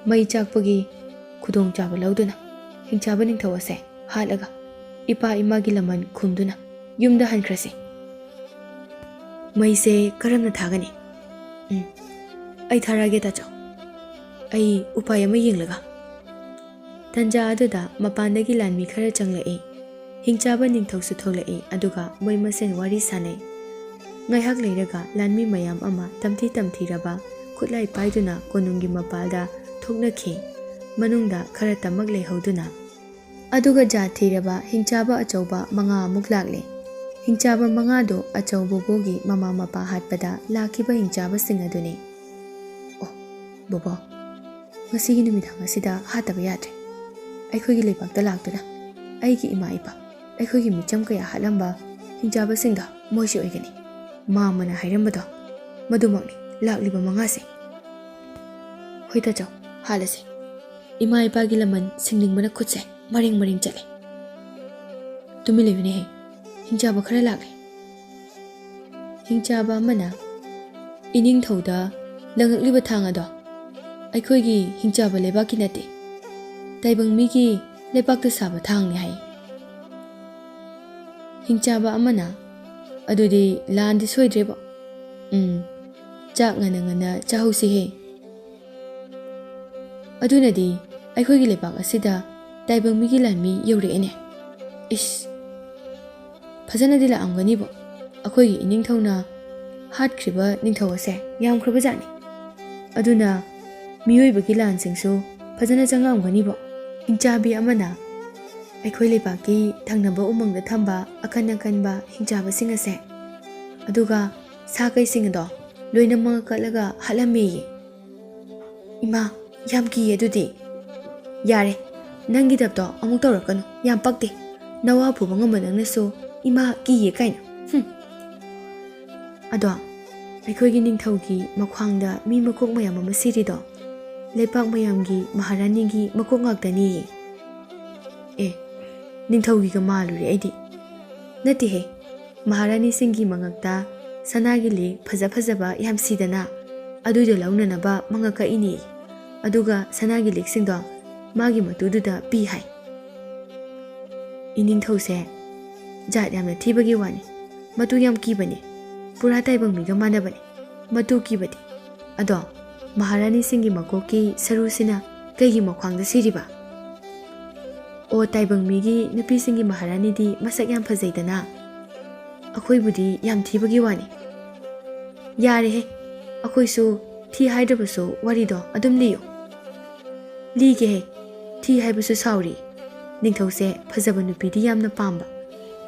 ꯃꯩ ꯆꯥꯛꯄꯒꯤ ꯈꯨꯗꯣꯡꯆꯥꯕ ꯂꯧꯗꯨꯅ ꯍꯤꯡꯆꯥꯕ ꯅꯤꯡꯊꯧ ꯑꯁꯦ ꯍꯥꯠꯂꯒ ꯏꯄꯥ ꯏꯃꯥꯒꯤ ꯂꯃꯟ ꯈꯨꯝꯗꯨꯅ ꯌꯨꯝꯗ ꯍꯟꯈ꯭ꯔꯁꯤ꯫ "ꯃꯩꯁꯦ ꯀꯔꯝꯅ ꯊꯥꯒꯅꯤ?" "ꯎꯝ, ꯑꯩ ꯊꯥꯔꯛꯑꯒꯦ, ꯇꯥꯆꯧ꯫ ꯑꯩ ꯎꯄꯥꯏ ꯑꯃ ꯌꯦꯡꯂꯒ꯫" ꯇꯟꯖꯥ ꯑꯗꯨꯗ ꯃꯄꯥꯟꯗꯒꯤ ꯂꯥꯟꯃꯤ ꯈꯔ ꯆꯪꯂꯛꯏ꯫ ꯍꯤꯡꯆꯥꯕ ꯅꯤꯡꯊꯧꯁꯨ ꯊꯣꯛꯂꯛꯏ, ꯑꯗꯨꯒ ꯃꯣꯏ ꯃꯁꯦꯟ ꯋꯥꯔꯤ ꯁꯥꯅꯩ꯫ ꯉꯥꯏꯍꯥꯛ ꯂꯩꯔꯒ ꯂꯥꯟꯃꯤ ꯃꯌꯥꯝ ꯑꯃ ꯇꯝꯊꯤ ꯇꯝꯊꯤꯔꯕ ꯈꯨꯠꯂꯥꯏ ꯄꯥꯏꯗꯨꯅ ꯀꯣꯅꯨꯡꯒꯤ ꯃꯄꯥꯜꯗ ꯊꯣꯛꯅꯈꯤ꯫ ꯃꯅꯨꯡꯗ ꯈꯔ ꯇꯃꯛ ꯂꯩꯍꯧꯗꯨꯅ꯫ ꯑꯗꯨꯒ ꯖꯥꯠ ꯊꯤꯔꯕ ꯍꯤꯡꯆꯥꯕ ꯑꯆꯧꯕ ꯃꯉꯥ ꯑꯃꯨꯛ ꯂꯥꯛꯂꯦ꯫ ꯍꯤꯡꯆꯥꯕ ꯃꯉꯥꯗꯣ ꯑꯆꯧ ꯕꯣꯕꯣꯒꯤ ꯃꯃꯥ ꯃꯄꯥ ꯍꯥꯠꯄꯗ ꯂꯥꯛꯈꯤꯕ ꯍꯤꯡꯆꯥꯕꯁꯤꯡ ꯑꯗꯨꯅꯤ꯫ "ꯑꯣ, ꯕꯣꯕꯣ, ꯉꯁꯤꯒꯤ ꯅꯨꯃꯤꯗꯥꯡ ꯑꯁꯤꯗ ꯍꯥꯠꯇꯕ ꯌꯥꯗ꯭ꯔꯦ꯫ ꯑꯩꯈꯣꯏꯒꯤ ꯂꯩꯕꯥꯛꯇ ꯂꯥꯛꯇꯨꯅ ꯑꯩꯒꯤ ꯏꯃꯥ ꯏꯄꯥ, ꯑꯩꯈꯣꯏꯒꯤ ꯃꯤꯆꯝ ꯀꯌꯥ ꯍꯥꯠꯂꯝꯕ ꯍꯤꯡꯆꯥꯕꯁꯤꯡꯗꯣ ꯃꯣꯏꯁꯤ ꯑꯣꯏꯒꯅꯤ꯫ ꯃꯥꯝꯃꯅ ꯍꯥꯏꯔꯝꯕꯗꯣ ꯃꯗꯨꯃꯛꯅꯤ, ꯂꯥꯛꯂꯤꯕ ꯃꯉꯥꯁꯦ꯫" "ꯍꯣꯏ ꯇꯥꯆꯧ, ꯍꯥꯠꯂꯁꯤ꯫ ꯏꯃꯥ ꯏꯄꯥꯒꯤ ꯂꯃꯟ ꯁꯤꯡꯅꯤꯡꯕꯅ ꯈꯨꯠꯁꯦ ꯃꯔꯦꯡ ꯃꯔꯦꯡ ꯆꯠꯂꯦ꯫" "ꯇꯨꯃꯤꯟ ꯂꯩꯌꯨꯅꯦꯍꯦ, ꯍꯤꯡꯆꯥꯕ ꯈꯔ ꯂꯥꯛꯂꯦ꯫" ꯍꯤꯡꯆꯥꯕ ꯑꯃꯅ ꯏꯅꯤꯡꯊꯧꯗ ꯂꯪꯉꯛꯂꯤꯕ ꯊꯥꯡ ꯑꯗꯣ ꯑꯩꯈꯣꯏꯒꯤ ꯍꯤꯡꯆꯥꯕ ꯂꯩꯕꯥꯛꯀꯤ ꯅꯠꯇꯦ, ꯇꯥꯏꯕꯪ ꯃꯤꯒꯤ ꯂꯩꯕꯥꯛꯇ ꯁꯥꯕ ꯊꯥꯡꯅꯤ ꯍꯥꯏ꯫ ꯍꯤꯡꯆꯥꯕ ꯑꯃꯅ, "ꯑꯗꯨꯗꯤ ꯂꯥꯟꯗꯤ ꯁꯣꯏꯗ꯭ꯔꯦꯕꯣ꯫ ꯎꯝ, ꯆꯥꯛ ꯉꯟꯅ ꯉꯟꯅ ꯆꯥꯍꯧꯁꯤꯍꯦ꯫ ꯑꯗꯨꯅꯗꯤ ꯑꯩꯈꯣꯏꯒꯤ ꯂꯩꯕꯥꯛ ꯑꯁꯤꯗ ꯇꯥꯏꯕꯪ ꯃꯤꯒꯤ ꯂꯥꯟꯃꯤ ꯌꯧꯔꯛꯑꯦꯅꯦ꯫ ꯏꯁ, ꯐꯖꯅꯗꯤ ꯂꯥꯛꯑꯝꯒꯅꯤꯕꯣ꯫ ꯑꯩꯈꯣꯏꯒꯤ ꯏꯅꯤꯡꯊꯧꯅ ꯍꯥꯠꯈ꯭ꯔꯤꯕ ꯅꯤꯡꯊꯧ ꯑꯁꯦ ꯌꯥꯝꯈ꯭ꯔꯕꯖꯥꯠꯅꯤ꯫ ꯑꯗꯨꯅ ꯃꯤꯑꯣꯏꯕꯒꯤ ꯂꯥꯟꯁꯤꯡꯁꯨ ꯐꯖꯅ ꯆꯪꯉꯛꯑꯝꯒꯅꯤꯕꯣ꯫ ꯍꯤꯡꯆꯥꯕꯤ ꯑꯃꯅ ꯑꯩꯈꯣꯏ ꯂꯩꯕꯥꯛꯀꯤ ꯊꯪꯅꯕ ꯎꯃꯪꯗ ꯊꯝꯕ ꯑꯀꯟ ꯑꯀꯟꯕ ꯍꯤꯡꯆꯥꯕꯁꯤꯡ ꯑꯁꯦ, ꯑꯗꯨꯒ ꯁꯥ ꯀꯩꯁꯤꯡ ꯑꯗꯣ ꯂꯣꯏꯅꯃꯛ ꯀꯠꯂꯒ ꯍꯥꯠꯂꯝꯃꯦꯌꯦ꯫ ꯏꯃꯥ, ꯌꯥꯝ ꯀꯤꯌꯦ ꯑꯗꯨꯗꯤ꯫ ꯌꯥꯔꯦ, ꯅꯪꯒꯤ ꯗꯞꯇꯣ ꯑꯃꯨꯛ ꯇꯧꯔꯛꯀꯅꯨ, ꯌꯥꯝ ꯄꯛꯇꯦ꯫ ꯅꯋꯥ ꯄꯨꯕ ꯉꯝꯕ ꯅꯪꯅꯁꯨ "ꯏꯃꯥ, ꯀꯤꯌꯦ" ꯀꯥꯏꯅ꯫ ꯍꯨꯝ꯫ ꯑꯗꯣ, ꯑꯩꯈꯣꯏꯒꯤ ꯅꯤꯡꯊꯧꯒꯤ ꯃꯈ꯭ꯋꯥꯡꯗ ꯃꯤ ꯃꯀꯣꯛ ꯃꯌꯥꯝ ꯑꯃ ꯁꯤꯔꯤꯗꯣ, ꯂꯩꯄꯥꯛ ꯃꯌꯥꯝꯒꯤ ꯃꯍꯥꯔꯥꯅꯤꯒꯤ ꯃꯀꯣꯛ ꯉꯥꯛꯇꯅꯤꯌꯦ꯫ ꯑꯦ, ꯅꯤꯡꯊꯧꯒꯤꯒ ꯃꯥꯜꯂꯨꯔꯦ ꯑꯩꯗꯤ꯫ ꯅꯠꯇꯦꯍꯦ, ꯃꯍꯥꯔꯥꯅꯤꯁꯤꯡꯒꯤ ꯃꯉꯛꯇ ꯁꯅꯥꯒꯤ ꯂꯤꯛ ꯐꯖ ꯐꯖꯕ ꯌꯥꯝ ꯁꯤꯗꯅ, ꯑꯗꯨꯗꯣ ꯂꯧꯅꯅꯕ ꯃꯉꯛ ꯀꯛꯏꯅꯦ꯫ ꯑꯗꯨꯒ ꯁꯅꯥꯒꯤ ꯂꯤꯛꯁꯤꯡꯗꯣ ꯃꯥꯒꯤ ꯃꯇꯨꯗꯨꯗ ꯄꯤ ꯍꯥꯏ꯫ ꯏꯅꯤꯡꯊꯧꯁꯦ ꯖꯥꯠ ꯌꯥꯝꯅ ꯊꯤꯕꯒꯤ ꯋꯥꯅꯤ, ꯃꯇꯨ ꯌꯥꯝ ꯀꯤꯕꯅꯦ, ꯄꯨꯔꯥ ꯇꯥꯏꯕꯪ ꯃꯤꯒ ꯃꯥꯟꯅꯕꯅꯦ ꯃꯇꯨ ꯀꯤꯕꯗꯤ꯫ ꯑꯗꯣ, ꯃꯍꯥꯔꯥꯅꯤꯁꯤꯡꯒꯤ ꯃꯀꯣꯛꯀꯤ ꯁꯔꯨꯁꯤꯅ ꯀꯩꯒꯤ ꯃꯈ꯭ꯋꯥꯡꯗ ꯁꯤꯔꯤꯕ? ꯑꯣ, ꯇꯥꯏꯕꯪ ꯃꯤꯒꯤ ꯅꯨꯄꯤꯁꯤꯡꯒꯤ ꯃꯍꯥꯔꯥꯅꯤꯗꯤ ꯃꯁꯛ ꯌꯥꯝ ꯐꯖꯩꯗꯅ, ꯑꯩꯈꯣꯏꯕꯨꯗꯤ ꯌꯥꯝ ꯊꯤꯕꯒꯤ ꯋꯥꯅꯤ꯫ ꯌꯥꯔꯦꯍꯦ, ꯑꯩꯈꯣꯏꯁꯨ ꯊꯤ ꯍꯥꯏꯗ꯭ꯔꯕꯁꯨ ꯋꯥꯔꯤꯗꯣ ꯑꯗꯨꯝ ꯂꯤꯌꯨ꯫ ꯂꯤꯒꯦꯍꯦ, ꯊꯤ ꯍꯥꯏꯕꯁꯨ ꯁꯥꯎꯔꯤ꯫ ꯅꯤꯡꯊꯧꯁꯦ ꯐꯖꯕ ꯅꯨꯄꯤꯗꯤ ꯌꯥꯝꯅ ꯄꯥꯝꯕ,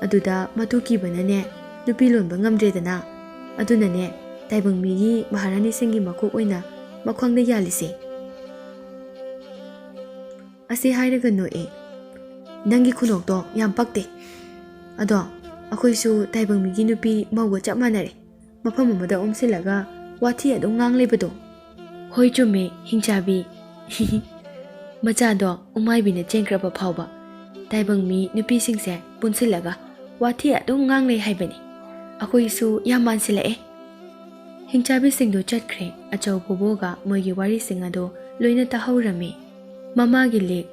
ꯑꯗꯨꯗ ꯃꯇꯨ ꯀꯤꯕꯅꯅꯦ ꯅꯨꯄꯤ ꯂꯣꯟꯕ ꯉꯝꯗ꯭ꯔꯦꯗꯅ, ꯑꯗꯨꯅꯅꯦ ꯇꯥꯏꯕꯪ ꯃꯤꯒꯤ ꯃꯍꯥꯔꯥꯅꯤꯁꯤꯡꯒꯤ ꯃꯀꯣꯛ ꯑꯣꯏꯅ ꯃꯈ꯭ꯋꯥꯡꯗ ꯌꯥꯜꯂꯤꯁꯦ꯫ ꯑꯁꯤ ꯍꯥꯏꯔꯒ ꯅꯣꯛꯑꯦ꯫ ꯅꯪꯒꯤ ꯈꯨꯅꯣꯛꯇꯣ ꯌꯥꯝ ꯄꯛꯇꯦ꯫ ꯑꯗꯣ, ꯑꯩꯈꯣꯏꯁꯨ ꯇꯥꯏꯕꯪ ꯃꯤꯒꯤ ꯅꯨꯄꯤ ꯃꯧꯒ ꯆꯞ ꯃꯥꯟꯅꯔꯦ꯫ ꯃꯐꯝ ꯑꯃꯗ ꯑꯣꯝꯁꯤꯜꯂꯒ ꯋꯥꯊꯤ ꯑꯗꯨꯝ ꯉꯥꯡ ꯂꯩꯕꯗꯣ꯫ ꯍꯣꯏ ꯆꯨꯝꯃꯦ, ꯍꯤꯡꯆꯥꯕꯤ꯫ ꯃꯆꯥꯗꯣ ꯎꯃꯥꯏꯕꯤꯅ ꯆꯦꯟꯈ꯭ꯔꯕ ꯐꯥꯎꯕ ꯇꯥꯏꯕꯪ ꯃꯤ ꯅꯨꯄꯤꯁꯤꯡꯁꯦ ꯄꯨꯟꯁꯤꯜꯂꯒ ꯋꯥꯊꯤ ꯑꯗꯨꯝ ꯉꯥꯡ ꯂꯩ ꯍꯥꯏꯕꯅꯤ꯫ ꯑꯩꯈꯣꯏꯁꯨ ꯌꯥꯝ ꯃꯥꯟꯁꯤꯜꯂꯛꯑꯦ꯫ ꯍꯤꯡꯆꯥꯕꯤꯁꯤꯡꯗꯨ ꯆꯠꯈ꯭ꯔꯦ꯫ ꯑꯆꯧ ꯕꯣꯕꯣꯒ ꯃꯣꯏꯒꯤ ꯋꯥꯔꯤꯁꯤꯡ ꯑꯗꯨ ꯂꯣꯏꯅ ꯇꯥꯍꯧꯔꯝꯃꯤ꯫ ꯃꯃꯥꯒꯤ ꯂꯤꯛ,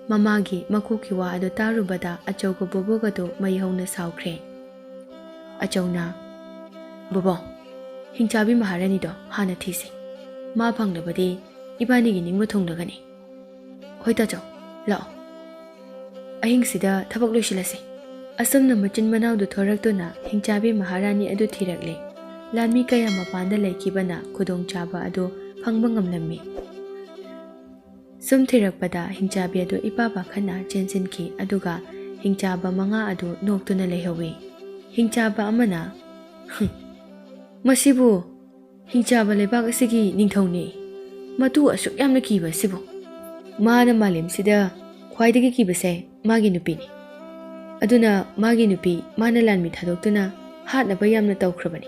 ꯃꯃꯥꯒꯤ ꯃꯀꯣꯛꯀꯤ ꯋꯥ ꯑꯗꯨ ꯇꯥꯔꯨꯕꯗ ꯑꯆꯧꯕ ꯕꯣꯕꯣꯒꯗꯨ ꯃꯩ ꯍꯧꯅ ꯁꯥꯎꯈ꯭ꯔꯦ꯫ ꯑꯆꯧꯅ, "ꯕꯣꯕꯣ, ꯍꯤꯡꯆꯥꯕꯤ ꯃꯍꯥꯔꯥꯅꯤꯗꯣ ꯍꯥꯟꯅ ꯊꯤꯁꯤ꯫ ꯃꯥ ꯐꯪꯂꯕꯗꯤ ꯏꯕꯥꯅꯤꯒꯤ ꯅꯤꯡꯕ ꯊꯨꯡꯂꯒꯅꯤ꯫ ꯍꯣꯏ ꯇꯥꯆꯧ, ꯂꯥꯛꯑꯣ꯫ ꯑꯍꯤꯡꯁꯤꯗ ꯊꯕꯛ ꯂꯣꯏꯁꯤꯜꯂꯁꯤ꯫ ꯑꯁꯨꯝꯅ ꯃꯆꯤꯟ ꯃꯅꯥꯎꯗꯨ ꯊꯣꯔꯛꯇꯨꯅ ꯍꯤꯡꯆꯥꯕꯤ ꯃꯍꯥꯔꯥꯅꯤ ꯑꯗꯨ ꯊꯤꯔꯛꯂꯦ꯫ ꯂꯥꯟꯃꯤ ꯀꯌꯥ ꯃꯄꯥꯟꯗ ꯂꯩꯈꯤꯕꯅ ꯈꯨꯗꯣꯡꯆꯥꯕ ꯑꯗꯨ ꯐꯪꯕ ꯉꯝꯂꯝꯃꯤ꯫ ꯁꯨꯝ ꯊꯤꯔꯛꯄꯗ ꯍꯤꯡꯆꯥꯕꯤ ꯑꯗꯨ ꯏꯄꯥ ꯄꯥꯈꯠꯅ ꯆꯦꯟꯁꯤꯟꯈꯤ, ꯑꯗꯨꯒ ꯍꯤꯡꯆꯥꯕ ꯃꯉꯥ ꯑꯗꯨ ꯅꯣꯛꯇꯨꯅ ꯂꯩꯍꯧꯋꯤ꯫ ꯍꯤꯡꯆꯥꯕ ꯑꯃꯅ, "ꯍꯨꯝ, ꯃꯁꯤꯕꯨ ꯍꯤꯡꯆꯥꯕ ꯂꯩꯕꯥꯛ ꯑꯁꯤꯒꯤ ꯅꯤꯡꯊꯧꯅꯤ꯫ ꯃꯇꯨ ꯑꯁꯨꯛ ꯌꯥꯝꯅ ꯀꯤꯕ ꯑꯁꯤꯕꯨ꯫ ꯃꯥꯅ ꯃꯥꯂꯦꯝꯁꯤꯗ ꯈ꯭ꯋꯥꯏꯗꯒꯤ ꯀꯤꯕꯁꯦ ꯃꯥꯒꯤ ꯅꯨꯄꯤꯅꯤ꯫ ꯑꯗꯨꯅ ꯃꯥꯒꯤ ꯅꯨꯄꯤ ꯃꯥꯅ ꯂꯥꯟꯃꯤ ꯊꯥꯗꯣꯛꯇꯨꯅ ꯍꯥꯠꯅꯕ ꯌꯥꯝꯅ ꯇꯧꯈ꯭ꯔꯕꯅꯤ꯫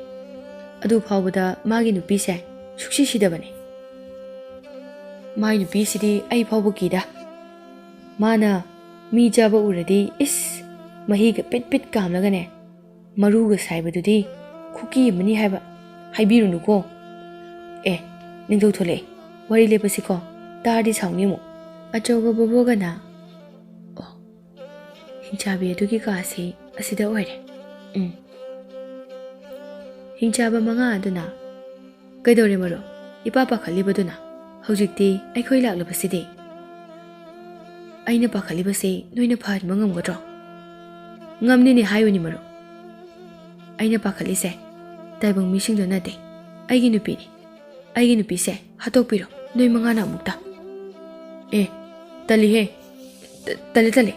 ꯑꯗꯨ ꯐꯥꯎꯕꯗ ꯃꯥꯒꯤ ꯅꯨꯄꯤꯁꯦ ꯁꯨꯛꯁꯤ ꯁꯤꯗꯕꯅꯤ꯫ ꯃꯥꯒꯤ ꯅꯨꯄꯤꯁꯤꯗꯤ ꯑꯩ ꯐꯥꯎꯕ ꯀꯤꯗ꯫ ꯃꯥꯅ ꯃꯤ ꯆꯥꯕ ꯎꯔꯗꯤ, ꯏꯁ, ꯃꯍꯤꯒ ꯄꯤꯠ ꯄꯤꯠ ꯀꯥꯝꯂꯒꯅꯦ, ꯃꯔꯨꯒ ꯁꯥꯏꯕꯗꯨꯗꯤ ꯈꯨꯀꯤ ꯑꯃꯅꯤ ꯍꯥꯏꯕ ꯍꯥꯏꯕꯤꯔꯨꯅꯨꯀꯣ꯫ ꯑꯦ, ꯅꯤꯡꯊꯧ ꯊꯣꯛꯂꯛꯑꯦ, ꯋꯥꯔꯤ ꯂꯦꯞꯄꯁꯤꯀꯣ, ꯇꯥꯔꯗꯤ ꯁꯥꯎꯅꯤ ꯑꯃꯨꯛ꯫" ꯑꯆꯧꯕ ꯕꯣꯕꯣꯒꯅ, "ꯑꯣ, ꯍꯤꯡꯆꯥꯕꯤ ꯑꯗꯨꯒꯤ ꯀꯥꯁꯤ ꯑꯁꯤꯗ ꯑꯣꯏꯔꯦ꯫ ꯎꯝ꯫" ꯍꯤꯡꯆꯥꯕ ꯃꯉꯥ ꯑꯗꯨꯅ, "ꯀꯩꯗꯧꯔꯦ ꯃꯔꯨꯞ? ꯏꯄꯥ ꯄꯥꯈꯠꯂꯤꯕꯗꯨꯅ? ꯍꯧꯖꯤꯛꯇꯤ ꯑꯩꯈꯣꯏ ꯂꯥꯛꯂꯕꯁꯤꯗꯤ?" "ꯑꯩꯅ ꯄꯥꯈꯠꯂꯤꯕꯁꯤ ꯅꯣꯏꯅ ꯐꯍꯟꯕ ꯉꯝꯒꯗ꯭ꯔꯣ?" "ꯉꯝꯅꯤꯅꯦ, ꯍꯥꯏꯌꯨꯅꯦ ꯃꯔꯨꯞ꯫ ꯑꯩꯅ ꯄꯥꯈꯠꯂꯤꯁꯦ ꯇꯥꯏꯕꯪ ꯃꯤꯁꯤꯡꯗꯣ ꯅꯠꯇꯦ, ꯑꯩꯒꯤ ꯅꯨꯄꯤꯅꯤ꯫ ꯑꯩꯒꯤ ꯅꯨꯄꯤꯁꯦ ꯍꯥꯠꯇꯣꯛꯄꯤꯔꯣ, ꯅꯣꯏ ꯃꯉꯥꯅ ꯑꯃꯨꯛꯇ꯫" "ꯑꯦ, ꯇꯜꯂꯤꯍꯦ, ꯇ-, ꯇꯜꯂꯦ, ꯇꯜꯂꯦ꯫"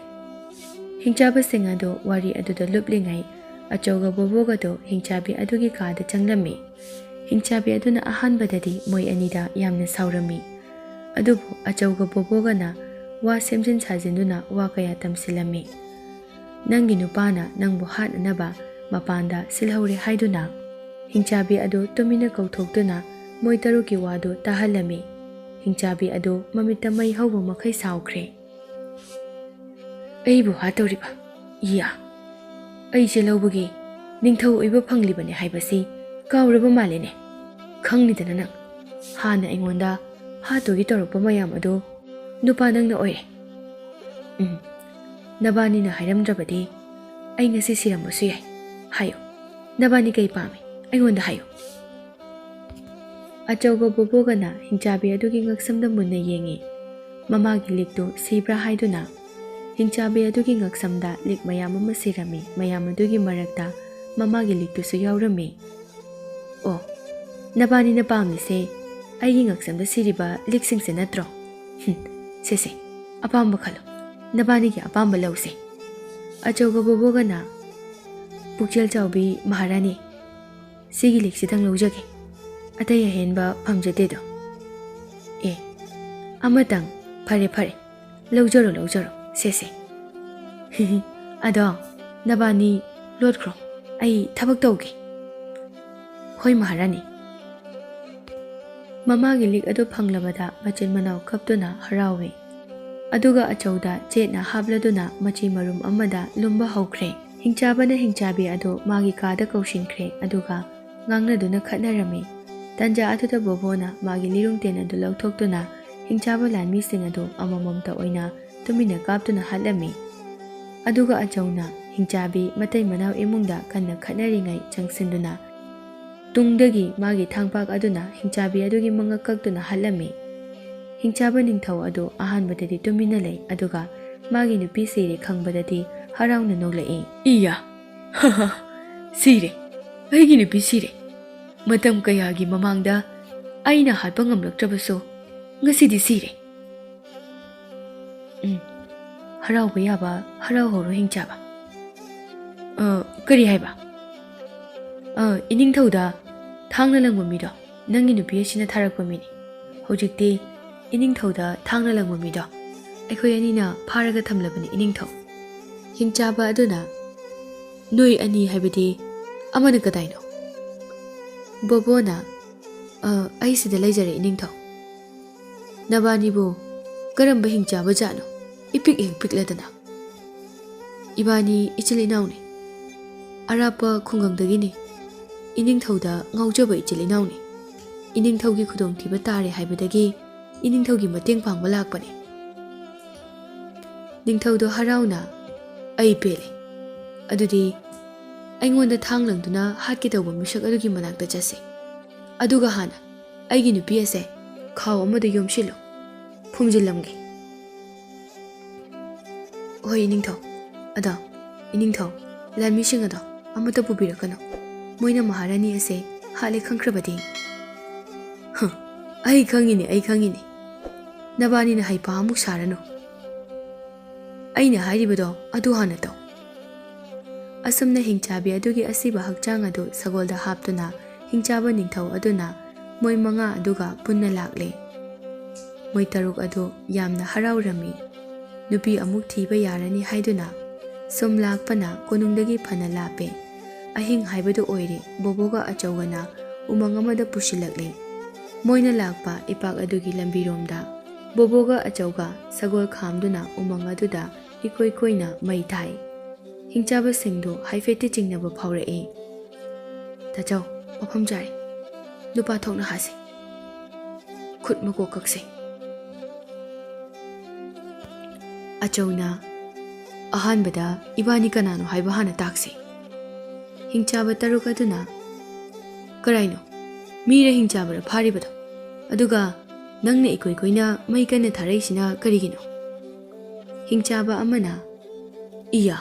ꯍꯤꯡꯆꯥꯕꯁꯤꯡ ꯑꯗꯨ ꯋꯥꯔꯤ ꯑꯗꯨꯗ ꯂꯨꯞꯂꯤꯉꯩ, ꯑꯆꯧꯒ ꯕꯣꯕꯣꯒꯗꯣ ꯍꯤꯡꯆꯥꯕꯤ ꯑꯗꯨꯒꯤ ꯀꯥꯗ ꯆꯪꯂꯝꯃꯤ꯫ ꯍꯤꯡꯆꯥꯕꯤ ꯑꯗꯨꯅ ꯑꯍꯥꯟꯕꯗꯗꯤ ꯃꯣꯏ ꯑꯅꯤꯗ ꯌꯥꯝꯅ ꯁꯥꯎꯔꯝꯃꯤ꯫ ꯑꯗꯨꯕꯨ ꯑꯆꯧꯒ ꯕꯣꯕꯣꯒꯅ ꯋꯥ ꯁꯦꯝꯖꯤꯟ ꯁꯥꯖꯤꯟꯗꯨꯅ ꯋꯥ ꯀꯌꯥ ꯇꯝꯁꯤꯜꯂꯝꯃꯤ꯫ "ꯅꯪꯒꯤ ꯅꯨꯄꯥꯅ ꯅꯪꯕꯨ ꯍꯥꯠꯅꯅꯕ ꯃꯄꯥꯟꯗ ꯁꯤꯜꯍꯧꯔꯦ ꯍꯥꯏꯗꯨꯅ?" ꯍꯤꯡꯆꯥꯕꯤ ꯑꯗꯨ ꯇꯨꯃꯤꯟꯅ ꯀꯧꯊꯣꯛꯇꯨꯅ ꯃꯣꯏ ꯇꯔꯨꯛꯀꯤ ꯋꯥꯗꯨ ꯇꯥꯍꯜꯂꯝꯃꯤ꯫ ꯍꯤꯡꯆꯥꯕꯤ ꯑꯗꯨ ꯃꯃꯤꯠꯇ ꯃꯩ ꯍꯧꯕ ꯃꯈꯩ ꯁꯥꯎꯈ꯭ꯔꯦ꯫ "ꯑꯩꯕꯨ ꯍꯥꯠꯇꯧꯔꯤꯕ? ꯏꯌꯥ! ꯑꯩꯁꯦ ꯂꯧꯕꯒꯤ ꯅꯤꯡꯊꯧ ꯑꯣꯏꯕ ꯐꯪꯂꯤꯕꯅꯦ ꯍꯥꯏꯕꯁꯤ ꯀꯥꯎꯔꯕ ꯃꯥꯜꯂꯦꯅꯦ꯫ ꯈꯪꯂꯤꯗꯅ ꯅꯪ, ꯍꯥꯟꯅ ꯑꯩꯉꯣꯟꯗ ꯍꯥꯠꯇꯨꯒꯤ ꯇꯧꯔꯛꯄ ꯃꯌꯥꯝ ꯑꯗꯨ ꯅꯨꯄꯥ ꯅꯪꯅ ꯑꯣꯏꯔꯦ꯫ ꯎꯝ, ꯅꯕꯥꯅꯤꯅ ꯍꯥꯏꯔꯝꯗ꯭ꯔꯕꯗꯤ ꯑꯩ ꯉꯁꯤ ꯁꯤꯔꯝꯕꯁꯨ ꯌꯥꯏ꯫ ꯍꯥꯏꯌꯨ, ꯅꯕꯥꯅꯤ ꯀꯩ ꯄꯥꯝꯃꯤ? ꯑꯩꯉꯣꯟꯗ ꯍꯥꯏꯌꯨ꯫" ꯑꯆꯧꯕ ꯕꯣꯕꯣꯒꯅ ꯍꯤꯡꯆꯥꯕꯤ ꯑꯗꯨꯒꯤ ꯉꯛꯁꯝꯗ ꯃꯨꯟꯅ ꯌꯦꯡꯉꯤ꯫ ꯃꯃꯥꯒꯤ ꯂꯤꯛꯇꯨ ꯁꯤꯕ꯭ꯔꯥ ꯍꯥꯏꯗꯨꯅ꯫ ꯍꯤꯡꯆꯥꯕꯤ ꯑꯗꯨꯒꯤ ꯉꯛꯁꯝꯗ ꯂꯤꯛ ꯃꯌꯥꯝ ꯑꯃ ꯁꯤꯔꯝꯃꯤ꯫ ꯃꯌꯥꯝ ꯑꯗꯨꯒꯤ ꯃꯔꯛꯇ ꯃꯃꯥꯒꯤ ꯂꯤꯛꯇꯨꯁꯨ ꯌꯥꯎꯔꯝꯃꯤ꯫ "ꯑꯣ, ꯅꯕꯥꯅꯤꯅ ꯄꯥꯝꯃꯤꯁꯦ ꯑꯩꯒꯤ ꯉꯛꯁꯝꯗ ꯁꯤꯔꯤꯕ ꯂꯤꯛꯁꯤꯡꯁꯦ ꯅꯠꯇ꯭ꯔꯣ? ꯍꯨꯝ, ꯁꯦ ꯁꯦ, ꯑꯄꯥꯝꯕ ꯈꯜꯂꯣ, ꯅꯕꯥꯅꯤꯒꯤ ꯑꯄꯥꯝꯕ ꯂꯧꯁꯦ꯫" ꯑꯆꯧꯕ ꯕꯣꯕꯣꯒꯅ, "ꯄꯨꯛꯆꯦꯜ ꯆꯥꯎꯕꯤ ꯃꯍꯥꯔꯥꯅꯤ, ꯁꯤꯒꯤ ꯂꯤꯛꯁꯤꯗꯪ ꯂꯧꯖꯒꯦ, ꯑꯇꯩ ꯑꯍꯦꯟꯕ ꯄꯥꯝꯖꯗꯦꯗꯣ꯫" "ꯑꯦ, ꯑꯃꯇꯪ, ꯐꯔꯦ ꯐꯔꯦ, ꯂꯧꯖꯔꯣ ꯂꯧꯖꯔꯣ, ꯁꯦ ꯁꯦ꯫" "ꯑꯗꯣ, ꯅꯕꯥꯅꯤ ꯂꯣꯠꯈ꯭ꯔꯣ, ꯑꯩ ꯊꯕꯛ ꯇꯧꯒꯦ꯫" "ꯍꯣꯏ ꯃꯍꯥꯔꯥꯅꯤ꯫" ꯃꯃꯥꯒꯤ ꯂꯤꯛ ꯑꯗꯨ ꯐꯪꯂꯕꯗ ꯃꯆꯤꯟ ꯃꯅꯥꯎ ꯀꯞꯇꯨꯅ ꯍꯔꯥꯎꯏ꯫ ꯑꯗꯨꯒ ꯑꯆꯧꯗ ꯆꯦꯠꯅ ꯍꯥꯞꯂꯗꯨꯅ ꯃꯆꯤ ꯃꯔꯨꯝ ꯑꯃꯗ ꯂꯨꯝꯕ ꯍꯧꯈ꯭ꯔꯦ꯫ ꯍꯤꯡꯆꯥꯕꯅ ꯍꯤꯡꯆꯥꯕꯤ ꯑꯗꯨ ꯃꯥꯒꯤ ꯀꯥꯗ ꯀꯧꯁꯤꯟꯈ꯭ꯔꯦ, ꯑꯗꯨꯒ ꯉꯥꯡꯅꯗꯨꯅ ꯈꯠꯅꯔꯝꯃꯤ꯫ ꯇꯟꯖꯥ ꯑꯗꯨꯗ ꯕꯣꯕꯣꯅ ꯃꯥꯒꯤ ꯂꯤꯔꯨꯡꯇꯦꯟ ꯑꯗꯨ ꯂꯧꯊꯣꯛꯇꯨꯅ ꯍꯤꯡꯆꯥꯕ ꯂꯥꯟꯃꯤꯁꯤꯡ ꯑꯗꯨ ꯑꯃꯃꯝꯇ ꯑꯣꯏꯅ ꯇꯨꯃꯤꯟꯅ ꯀꯥꯞꯇꯨꯅ ꯍꯥꯠꯂꯝꯃꯤ꯫ ꯑꯗꯨꯒ ꯑꯆꯧꯅ ꯍꯤꯡꯆꯥꯕꯤ ꯃꯇꯩ ꯃꯅꯥꯎ ꯏꯃꯨꯡꯗ ꯀꯟꯅ ꯈꯠꯅꯔꯤꯉꯩ ꯆꯪꯁꯤꯟꯗꯨꯅ ꯇꯨꯡꯗꯒꯤ ꯃꯥꯒꯤ ꯊꯥꯡꯄꯥꯛ ꯑꯗꯨꯅ ꯍꯤꯡꯆꯥꯕꯤ ꯑꯗꯨꯒꯤ ꯃꯉꯛ ꯀꯛꯇꯨꯅ ꯍꯥꯠꯂꯝꯃꯤ꯫ ꯍꯤꯡꯆꯥꯕ ꯅꯤꯡꯊꯧ ꯑꯗꯨ ꯑꯍꯥꯟꯕꯗꯗꯤ ꯇꯨꯃꯤꯟꯅ ꯂꯩ, ꯑꯗꯨꯒ ꯃꯥꯒꯤ ꯅꯨꯄꯤ ꯁꯤꯔꯦ ꯈꯪꯕꯗꯗꯤ ꯍꯔꯥꯎꯅ ꯅꯣꯛꯂꯛꯏ꯫ "ꯏꯌꯥ! ꯍꯥ ꯍꯥ! ꯁꯤꯔꯦ! ꯑꯩꯒꯤ ꯅꯨꯄꯤ ꯁꯤꯔꯦ! ꯃꯇꯝ ꯀꯌꯥꯒꯤ ꯃꯃꯥꯡꯗ ꯑꯩꯅ ꯍꯥꯠꯄ ꯉꯝꯂꯛꯇ꯭ꯔꯕꯁꯨ, ꯉꯁꯤꯗꯤ ꯁꯤꯔꯦ!" ꯎꯝ, ꯍꯔꯥꯎꯕ ꯌꯥꯕ ꯍꯔꯥꯎꯍꯧꯔꯣ ꯍꯤꯡꯆꯥꯕ꯫ "ꯑ, ꯀꯔꯤ ꯍꯥꯏꯕ?" "ꯑ, ꯏꯅꯤꯡꯊꯧꯗ ꯊꯥꯡꯅ ꯂꯪꯕ ꯃꯤꯗꯣ ꯅꯪꯒꯤ ꯅꯨꯄꯤ ꯑꯁꯤꯅ ꯊꯥꯔꯛꯄ ꯃꯤꯅꯤ꯫ ꯍꯧꯖꯤꯛꯇꯤ ꯏꯅꯤꯡꯊꯧꯗ ꯊꯥꯡꯅ ꯂꯪꯕ ꯃꯤꯗꯣ ꯑꯩꯈꯣꯏ ꯑꯅꯤꯅ ꯐꯥꯔꯒ ꯊꯝꯂꯕꯅꯤ ꯏꯅꯤꯡꯊꯧ꯫" ꯍꯤꯡꯆꯥꯕ ꯑꯗꯨꯅ, "ꯅꯣꯏ ꯑꯅꯤ ꯍꯥꯏꯕꯗꯤ ꯑꯃꯅ ꯀꯗꯥꯏꯅꯣ?" ꯕꯣꯕꯣꯅ, "ꯑ, ꯑꯩ ꯁꯤꯗ ꯂꯩꯖꯔꯦ ꯏꯅꯤꯡꯊꯧ꯫" "ꯅꯕꯥꯅꯤꯕꯨ ꯀꯔꯝꯕ ꯍꯤꯡꯆꯥꯕ ꯖꯥꯠꯅꯣ? ꯏꯄꯤꯛ ꯍꯦꯛ ꯄꯤꯛꯂꯗꯅ꯫" "ꯏꯕꯥꯅꯤ ꯏꯆꯤꯜ ꯏꯅꯥꯎꯅꯤ꯫ ꯑꯔꯥꯞꯄ ꯈꯨꯡꯒꯪꯗꯒꯤꯅꯤ꯫ ꯏꯅꯤꯡꯊꯧꯗ ꯉꯥꯎꯖꯕ ꯏꯆꯤꯜ ꯏꯅꯥꯎꯅꯤ꯫ ꯏꯅꯤꯡꯊꯧꯒꯤ ꯈꯨꯗꯣꯡꯊꯤꯕ ꯇꯥꯔꯦ ꯍꯥꯏꯕꯗꯒꯤ ꯏꯅꯤꯡꯊꯧꯒꯤ ꯃꯇꯦꯡ ꯄꯥꯡꯕ ꯂꯥꯛꯄꯅꯤ꯫" ꯅꯤꯡꯊꯧꯗꯣ ꯍꯔꯥꯎꯅ, "ꯑꯩ ꯄꯦꯜꯂꯦ꯫ ꯑꯗꯨꯗꯤ ꯑꯩꯉꯣꯟꯗ ꯊꯥꯡ ꯂꯪꯗꯨꯅ ꯍꯥꯠꯀꯦ ꯇꯧꯕ ꯃꯤꯁꯛ ꯑꯗꯨꯒꯤ ꯃꯅꯥꯛꯇ ꯆꯠꯁꯤ꯫ ꯑꯗꯨꯒ ꯍꯥꯟꯅ ꯑꯩꯒꯤ ꯅꯨꯄꯤ ꯑꯁꯦ ꯈꯥꯎ ꯑꯃꯗ ꯌꯣꯝꯁꯤꯜꯂꯨ꯫ ꯐꯨꯝꯖꯤꯜꯂꯝꯒꯦ꯫" "ꯍꯣꯏ, ꯏꯅꯤꯡꯊꯧ꯫ ꯑꯗꯣ, ꯏꯅꯤꯡꯊꯧ, ꯂꯥꯟꯃꯤꯁꯤꯡ ꯑꯗꯣ ꯑꯃꯠꯇ ꯄꯨꯕꯤꯔꯛꯀꯅꯨ꯫ ꯃꯣꯏꯅ ꯃꯍꯥꯔꯥꯅꯤ ꯑꯁꯦ ꯍꯥꯠꯂꯦ ꯈꯪꯈ꯭ꯔꯕꯗꯤ?" "ꯍ, ꯑꯩ ꯈꯪꯉꯤꯅꯦ, ꯑꯩ ꯈꯪꯉꯤꯅꯦ꯫ ꯅꯕꯥꯅꯤꯅ ꯍꯩꯄꯥ ꯑꯃꯨꯛ ꯁꯥꯔꯅꯨ꯫ ꯑꯩꯅ ꯍꯥꯏꯔꯤꯕꯗꯣ ꯑꯗꯨ ꯍꯥꯟꯅ ꯇꯧ꯫" ꯑꯁꯨꯝꯅ ꯍꯤꯡꯆꯥꯕꯤ ꯑꯗꯨꯒꯤ ꯑꯁꯤꯕ ꯍꯛꯆꯥꯡ ꯑꯗꯨ ꯁꯒꯣꯜꯗ ꯍꯥꯞꯇꯨꯅ ꯍꯤꯡꯆꯥꯕ ꯅꯤꯡꯊꯧ ꯑꯗꯨꯅ ꯃꯣꯏ ꯃꯉꯥ ꯑꯗꯨꯒ ꯄꯨꯟꯅ ꯂꯥꯛꯂꯦ꯫ ꯃꯣꯏ ꯇꯔꯨꯛ ꯑꯗꯨ ꯌꯥꯝꯅ ꯍꯔꯥꯎꯔꯝꯃꯤ꯫ ꯅꯨꯄꯤ ꯑꯃꯨꯛ ꯊꯤꯕ ꯌꯥꯔꯅꯤ ꯍꯥꯏꯗꯨꯅ꯫ ꯁꯨꯝ ꯂꯥꯛꯄꯅ ꯀꯣꯅꯨꯡꯗꯒꯤ ꯐꯅ ꯂꯥꯞꯄꯦ꯫ ꯑꯍꯤꯡ ꯍꯥꯏꯕꯗꯨ ꯑꯣꯏꯔꯦ꯫ ꯕꯣꯕꯣꯒ ꯑꯆꯧꯒꯅ ꯎꯃꯪ ꯑꯃꯗ ꯄꯨꯁꯤꯜꯂꯛꯂꯦ꯫ ꯃꯣꯏꯅ ꯂꯥꯛꯄ ꯏꯄꯥꯛ ꯑꯗꯨꯒꯤ ꯂꯝꯕꯤꯔꯣꯝꯗ ꯕꯣꯕꯣꯒ ꯑꯆꯧꯒ ꯁꯒꯣꯜ ꯈꯥꯝꯗꯨꯅ ꯎꯃꯪ ꯑꯗꯨꯗ ꯏꯀꯣꯏ ꯀꯣꯏꯅ ꯃꯩ ꯊꯥꯏ꯫ ꯍꯤꯡꯆꯥꯕꯁꯤꯡꯗꯨ ꯍꯥꯏꯐꯦꯠꯇꯤ ꯆꯤꯡꯅꯕ ꯐꯥꯎꯔꯛꯏ꯫ "ꯇꯥꯆꯧ, ꯃꯐꯝ ꯆꯥꯔꯦ꯫ ꯅꯨꯄꯥ ꯊꯣꯛꯅ ꯍꯥꯁꯤ꯫ ꯈꯨꯠ ꯃꯀꯣꯛ ꯀꯛꯁꯤ꯫" ꯑꯆꯧꯅ, "ꯑꯍꯥꯟꯕꯗ ꯏꯕꯥꯅꯤ ꯀꯅꯥꯅꯣ ꯍꯥꯏꯕ ꯍꯥꯟꯅ ꯇꯥꯛꯁꯤ꯫" ꯍꯤꯡꯆꯥꯕ ꯇꯔꯨꯛ ꯑꯗꯨꯅ, "ꯀꯔꯥꯏꯅꯣ? ꯃꯤꯔ ꯍꯤꯡꯆꯥꯕꯔ ꯐꯥꯔꯤꯕꯗꯣ? ꯑꯗꯨꯒ ꯅꯪꯅ ꯏꯀꯣꯏ ꯀꯣꯏꯅ ꯃꯩ ꯀꯟꯅ ꯊꯥꯔꯛꯏꯁꯤꯅ ꯀꯔꯤꯒꯤꯅꯣ?" ꯍꯤꯡꯆꯥꯕ ꯑꯃꯅ, "ꯏꯌꯥ,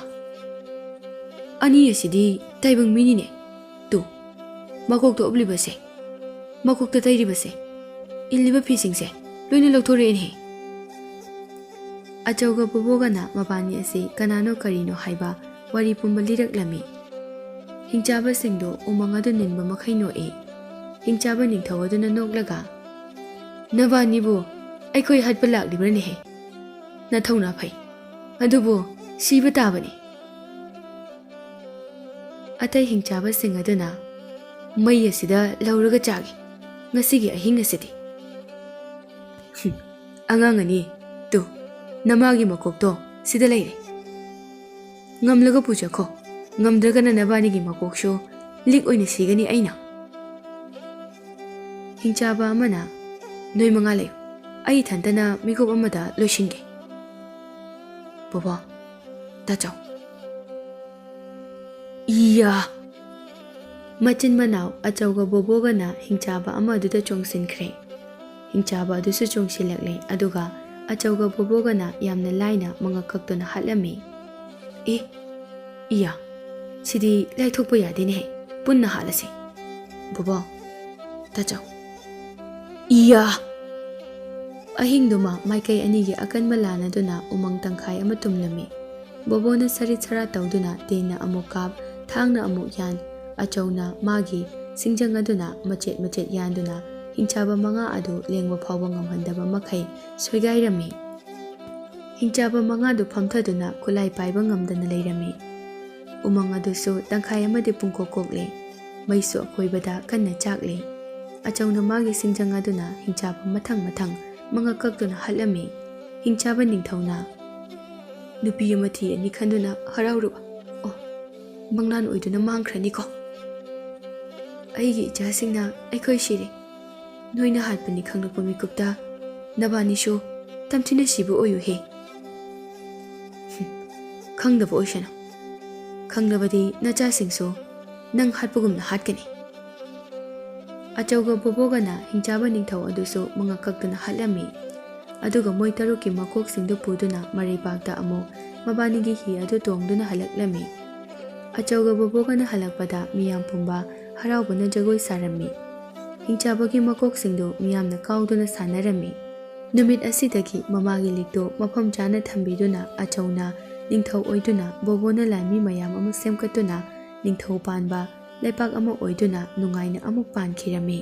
ꯑꯅꯤ ꯑꯁꯤꯗꯤ ꯇꯥꯏꯕꯪ ꯃꯤꯅꯤꯅꯦ꯫ ꯇꯨ, ꯃꯀꯣꯛꯇ ꯎꯞꯂꯤꯕꯁꯦ, ꯃꯀꯣꯛꯇ ꯇꯩꯔꯤꯕꯁꯦ, ꯏꯜꯂꯤꯕ ꯐꯤꯁꯤꯡꯁꯦ ꯂꯣꯏꯅ ꯂꯧꯊꯣꯔꯛꯑꯦꯅꯦ꯫" ꯑꯆꯧꯒ ꯕꯣꯕꯣꯒꯅ ꯃꯕꯥꯅꯤ ꯑꯁꯤ ꯀꯅꯥꯅꯣ ꯀꯔꯤꯅꯣ ꯍꯥꯏꯕ ꯋꯥꯔꯤ ꯄꯨꯝꯕ ꯂꯤꯔꯛꯂꯝꯃꯤ꯫ ꯍꯤꯡꯆꯥꯕꯁꯤꯡꯗꯨ ꯎꯃꯪ ꯑꯗꯨ ꯅꯤꯟꯕ ꯃꯈꯩ ꯅꯣꯛꯏ꯫ ꯍꯤꯡꯆꯥꯕ ꯅꯤꯡꯊꯧ ꯑꯗꯨꯅ ꯅꯣꯛꯂꯒ, "ꯅꯕꯥꯅꯤꯕꯨ ꯑꯩꯈꯣꯏ ꯍꯥꯠꯄ ꯂꯥꯛꯂꯤꯕ꯭ꯔꯅꯦꯍꯦ? ꯅꯊꯧꯅꯥ ꯐꯩ, ꯑꯗꯨꯕꯨ ꯁꯤꯕ ꯇꯥꯕꯅꯤ꯫" ꯑꯇꯩ ꯍꯤꯡꯆꯥꯕꯁꯤꯡ ꯑꯗꯨꯅ, "ꯃꯩ ꯑꯁꯤꯗ ꯂꯧꯔꯒ ꯆꯥꯒꯦ ꯉꯁꯤꯒꯤ ꯑꯍꯤꯡ ꯑꯁꯤꯗꯤ꯫" "ꯍꯨꯝ, ꯑꯉꯥꯡ ꯑꯅꯤ, ꯇꯨ, ꯅꯃꯥꯒꯤ ꯃꯀꯣꯛꯇꯣ ꯁꯤꯗ ꯂꯩꯔꯦ꯫ ꯉꯝꯂꯒ ꯄꯨꯖꯈꯣ, ꯉꯝꯗ꯭ꯔꯒꯅ ꯅꯕꯥꯅꯤꯒꯤ ꯃꯀꯣꯛꯁꯨ ꯂꯤꯛ ꯑꯣꯏꯅ ꯁꯤꯒꯅꯤ ꯑꯩꯅ꯫" ꯍꯤꯡꯆꯥꯕ ꯑꯃꯅ, "ꯅꯣꯏ ꯃꯉꯥ ꯂꯩꯌꯨ, ꯑꯩ ꯏꯊꯟꯇꯅ ꯃꯤꯀꯨꯞ ꯑꯃꯗ ꯂꯣꯏꯁꯤꯟꯒꯦ꯫ ꯕꯣꯕꯣ, ꯇꯥꯆꯧ꯫" ꯏꯌꯥ! ꯃꯆꯤꯟ ꯃꯅꯥꯎ ꯑꯆꯧꯒ ꯕꯣꯕꯣꯒꯅ ꯍꯤꯡꯆꯥꯕ ꯑꯃꯗꯨꯗ ꯆꯣꯡꯁꯤꯟꯈ꯭ꯔꯦ꯫ ꯍꯤꯡꯆꯥꯕ ꯑꯗꯨꯁꯨ ꯆꯣꯡꯁꯤꯜꯂꯛꯂꯦ, ꯑꯗꯨꯒ ꯑꯆꯧꯒ ꯕꯣꯕꯣꯒꯅ ꯌꯥꯝꯅ ꯂꯥꯏꯅ ꯃꯉꯛ ꯀꯛꯇꯨꯅ ꯍꯥꯠꯂꯝꯃꯤ꯫ "ꯑꯦ, ꯏꯌꯥ, ꯁꯤꯗꯤ ꯂꯥꯏꯊꯣꯛꯄ ꯌꯥꯗꯦꯅꯦꯍꯦ, ꯄꯨꯟꯅ ꯍꯥꯠꯂꯁꯦ꯫ ꯕꯣꯕꯣ, ꯇꯥꯆꯧ, ꯏꯌꯥ!" ꯑꯍꯤꯡꯗꯨꯃ ꯃꯥꯏꯀꯩ ꯑꯅꯤꯒꯤ ꯑꯀꯟꯕ ꯂꯥꯟꯅꯗꯨꯅ ꯎꯃꯪ ꯇꯪꯈꯥꯏ ꯑꯃ ꯇꯨꯝꯂꯝꯃꯤ꯫ ꯕꯣꯕꯣꯅ ꯁꯔꯤꯠ ꯁꯔꯥꯠ ꯇꯧꯗꯨꯅ ꯇꯦꯟꯅ ꯑꯃꯨꯛ ꯀꯥꯞ, ꯊꯥꯡꯅ ꯑꯃꯨꯛ ꯌꯥꯟ, ꯑꯆꯧꯅ ꯃꯥꯒꯤ ꯁꯤꯡꯖꯪ ꯑꯗꯨꯅ ꯃꯆꯦꯠ ꯃꯆꯦꯠ ꯌꯥꯟꯗꯨꯅ ꯍꯤꯡꯆꯥꯕ ꯃꯉꯥ ꯑꯗꯨ ꯂꯦꯡꯕ ꯐꯥꯎꯕ ꯉꯝꯍꯟꯗꯕ ꯃꯈꯩ ꯁꯣꯏꯒꯥꯏꯔꯝꯃꯤ꯫ ꯍꯤꯡꯆꯥꯕ ꯃꯉꯥꯗꯨ ꯐꯝꯊꯗꯨꯅ ꯈꯨꯠꯂꯥꯏ ꯄꯥꯏꯕ ꯉꯝꯗꯅ ꯂꯩꯔꯝꯃꯤ꯫ ꯎꯃꯪ ꯑꯗꯨꯁꯨ ꯇꯪꯈꯥꯏ ꯑꯃꯗꯤ ꯄꯨꯡꯀꯣꯛ ꯀꯣꯛꯂꯦ꯫ ꯃꯩꯁꯨ ꯑꯀꯣꯏꯕꯗ ꯀꯟꯅ ꯆꯥꯛꯂꯦ꯫ ꯑꯆꯧꯅ ꯃꯥꯒꯤ ꯁꯤꯡꯖꯪ ꯑꯗꯨꯅ ꯍꯤꯡꯆꯥꯕ ꯃꯊꯪ ꯃꯊꯪ ꯃꯉꯛ ꯀꯛꯇꯨꯅ ꯍꯥꯠꯂꯝꯃꯤ꯫ ꯍꯤꯡꯆꯥꯕ ꯅꯤꯡꯊꯧꯅ, "ꯅꯨꯄꯤ ꯑꯃ ꯊꯤꯔꯅꯤ ꯈꯟꯗꯨꯅ ꯍꯔꯥꯎꯔꯨ꯫ ꯑꯣ, ꯃꯪꯂꯥꯟ ꯑꯣꯏꯗꯨꯅ ꯃꯥꯡꯈ꯭ꯔꯅꯤꯀꯣ꯫ ꯑꯩꯒꯤ ꯏꯆꯥꯁꯤꯡꯅ ꯑꯩꯈꯣꯏ ꯁꯤꯔꯦ꯫ ꯅꯣꯏꯅ ꯍꯥꯠꯄꯅꯤ ꯈꯪꯂꯛꯄ ꯃꯤꯀꯨꯞꯇ ꯅꯕꯥꯅꯤꯁꯨ ꯇꯝꯊꯤꯅ ꯁꯤꯕ ꯑꯣꯏꯌꯨꯍꯦ꯫ ꯍꯨꯝ, ꯈꯪꯗꯕ ꯑꯣꯏꯁꯅꯨ꯫ ꯈꯪꯂꯕꯗꯤ ꯅꯆꯥꯁꯤꯡꯁꯨ ꯅꯪ ꯍꯥꯠꯄꯒꯨꯝꯅ ꯍꯥꯠꯀꯅꯤ꯫" ꯑꯆꯧꯒ ꯕꯣꯕꯣꯒꯅ ꯍꯤꯡꯆꯥꯕ ꯅꯤꯡꯊꯧ ꯑꯗꯨꯁꯨ ꯃꯉꯛ ꯀꯛꯇꯨꯅ ꯍꯥꯠꯂꯝꯃꯤ꯫ ꯑꯗꯨꯒ ꯃꯣꯏ ꯇꯔꯨꯛꯀꯤ ꯃꯀꯣꯛꯁꯤꯡꯗꯨ ꯄꯨꯗꯨꯅ ꯃꯔꯩꯕꯥꯛꯇ ꯑꯃꯨꯛ ꯃꯕꯥꯅꯤꯒꯤ ꯍꯤ ꯑꯗꯨ ꯇꯣꯡꯗꯨꯅ ꯍꯜꯂꯛꯂꯝꯃꯤ꯫ ꯑꯆꯧꯒ ꯕꯣꯕꯣꯒꯅ ꯍꯜꯂꯛꯄꯗ ꯃꯤꯌꯥꯝ ꯄꯨꯝꯕ ꯍꯔꯥꯎꯕꯅ ꯖꯒꯣꯏ ꯁꯥꯔꯝꯃꯤ꯫ ꯍꯤꯡꯆꯥꯕꯒꯤ ꯃꯀꯣꯛꯁꯤꯡꯗꯨ ꯃꯤꯌꯥꯝꯅ ꯀꯥꯎꯗꯨꯅ ꯁꯥꯟꯅꯔꯝꯃꯤ꯫ ꯅꯨꯃꯤꯠ ꯑꯁꯤꯗꯒꯤ ꯃꯃꯥꯒꯤ ꯂꯤꯛꯇꯨ ꯃꯐꯝ ꯆꯥꯅ ꯊꯝꯕꯤꯗꯨꯅ ꯑꯆꯧꯅ ꯅꯤꯡꯊꯧ ꯑꯣꯏꯗꯨꯅ ꯕꯣꯕꯣꯅ ꯂꯥꯟꯃꯤ ꯃꯌꯥꯝ ꯑꯃ ꯁꯦꯝꯒꯠꯇꯨꯅ ꯅꯤꯡꯊꯧ ꯄꯥꯟꯕ ꯂꯩꯄꯥꯛ ꯑꯃ ꯑꯣꯏꯗꯨꯅ ꯅꯨꯡꯉꯥꯏꯅ ꯑꯃꯨꯛ ꯄꯥꯟꯈꯤꯔꯝꯃꯤ꯫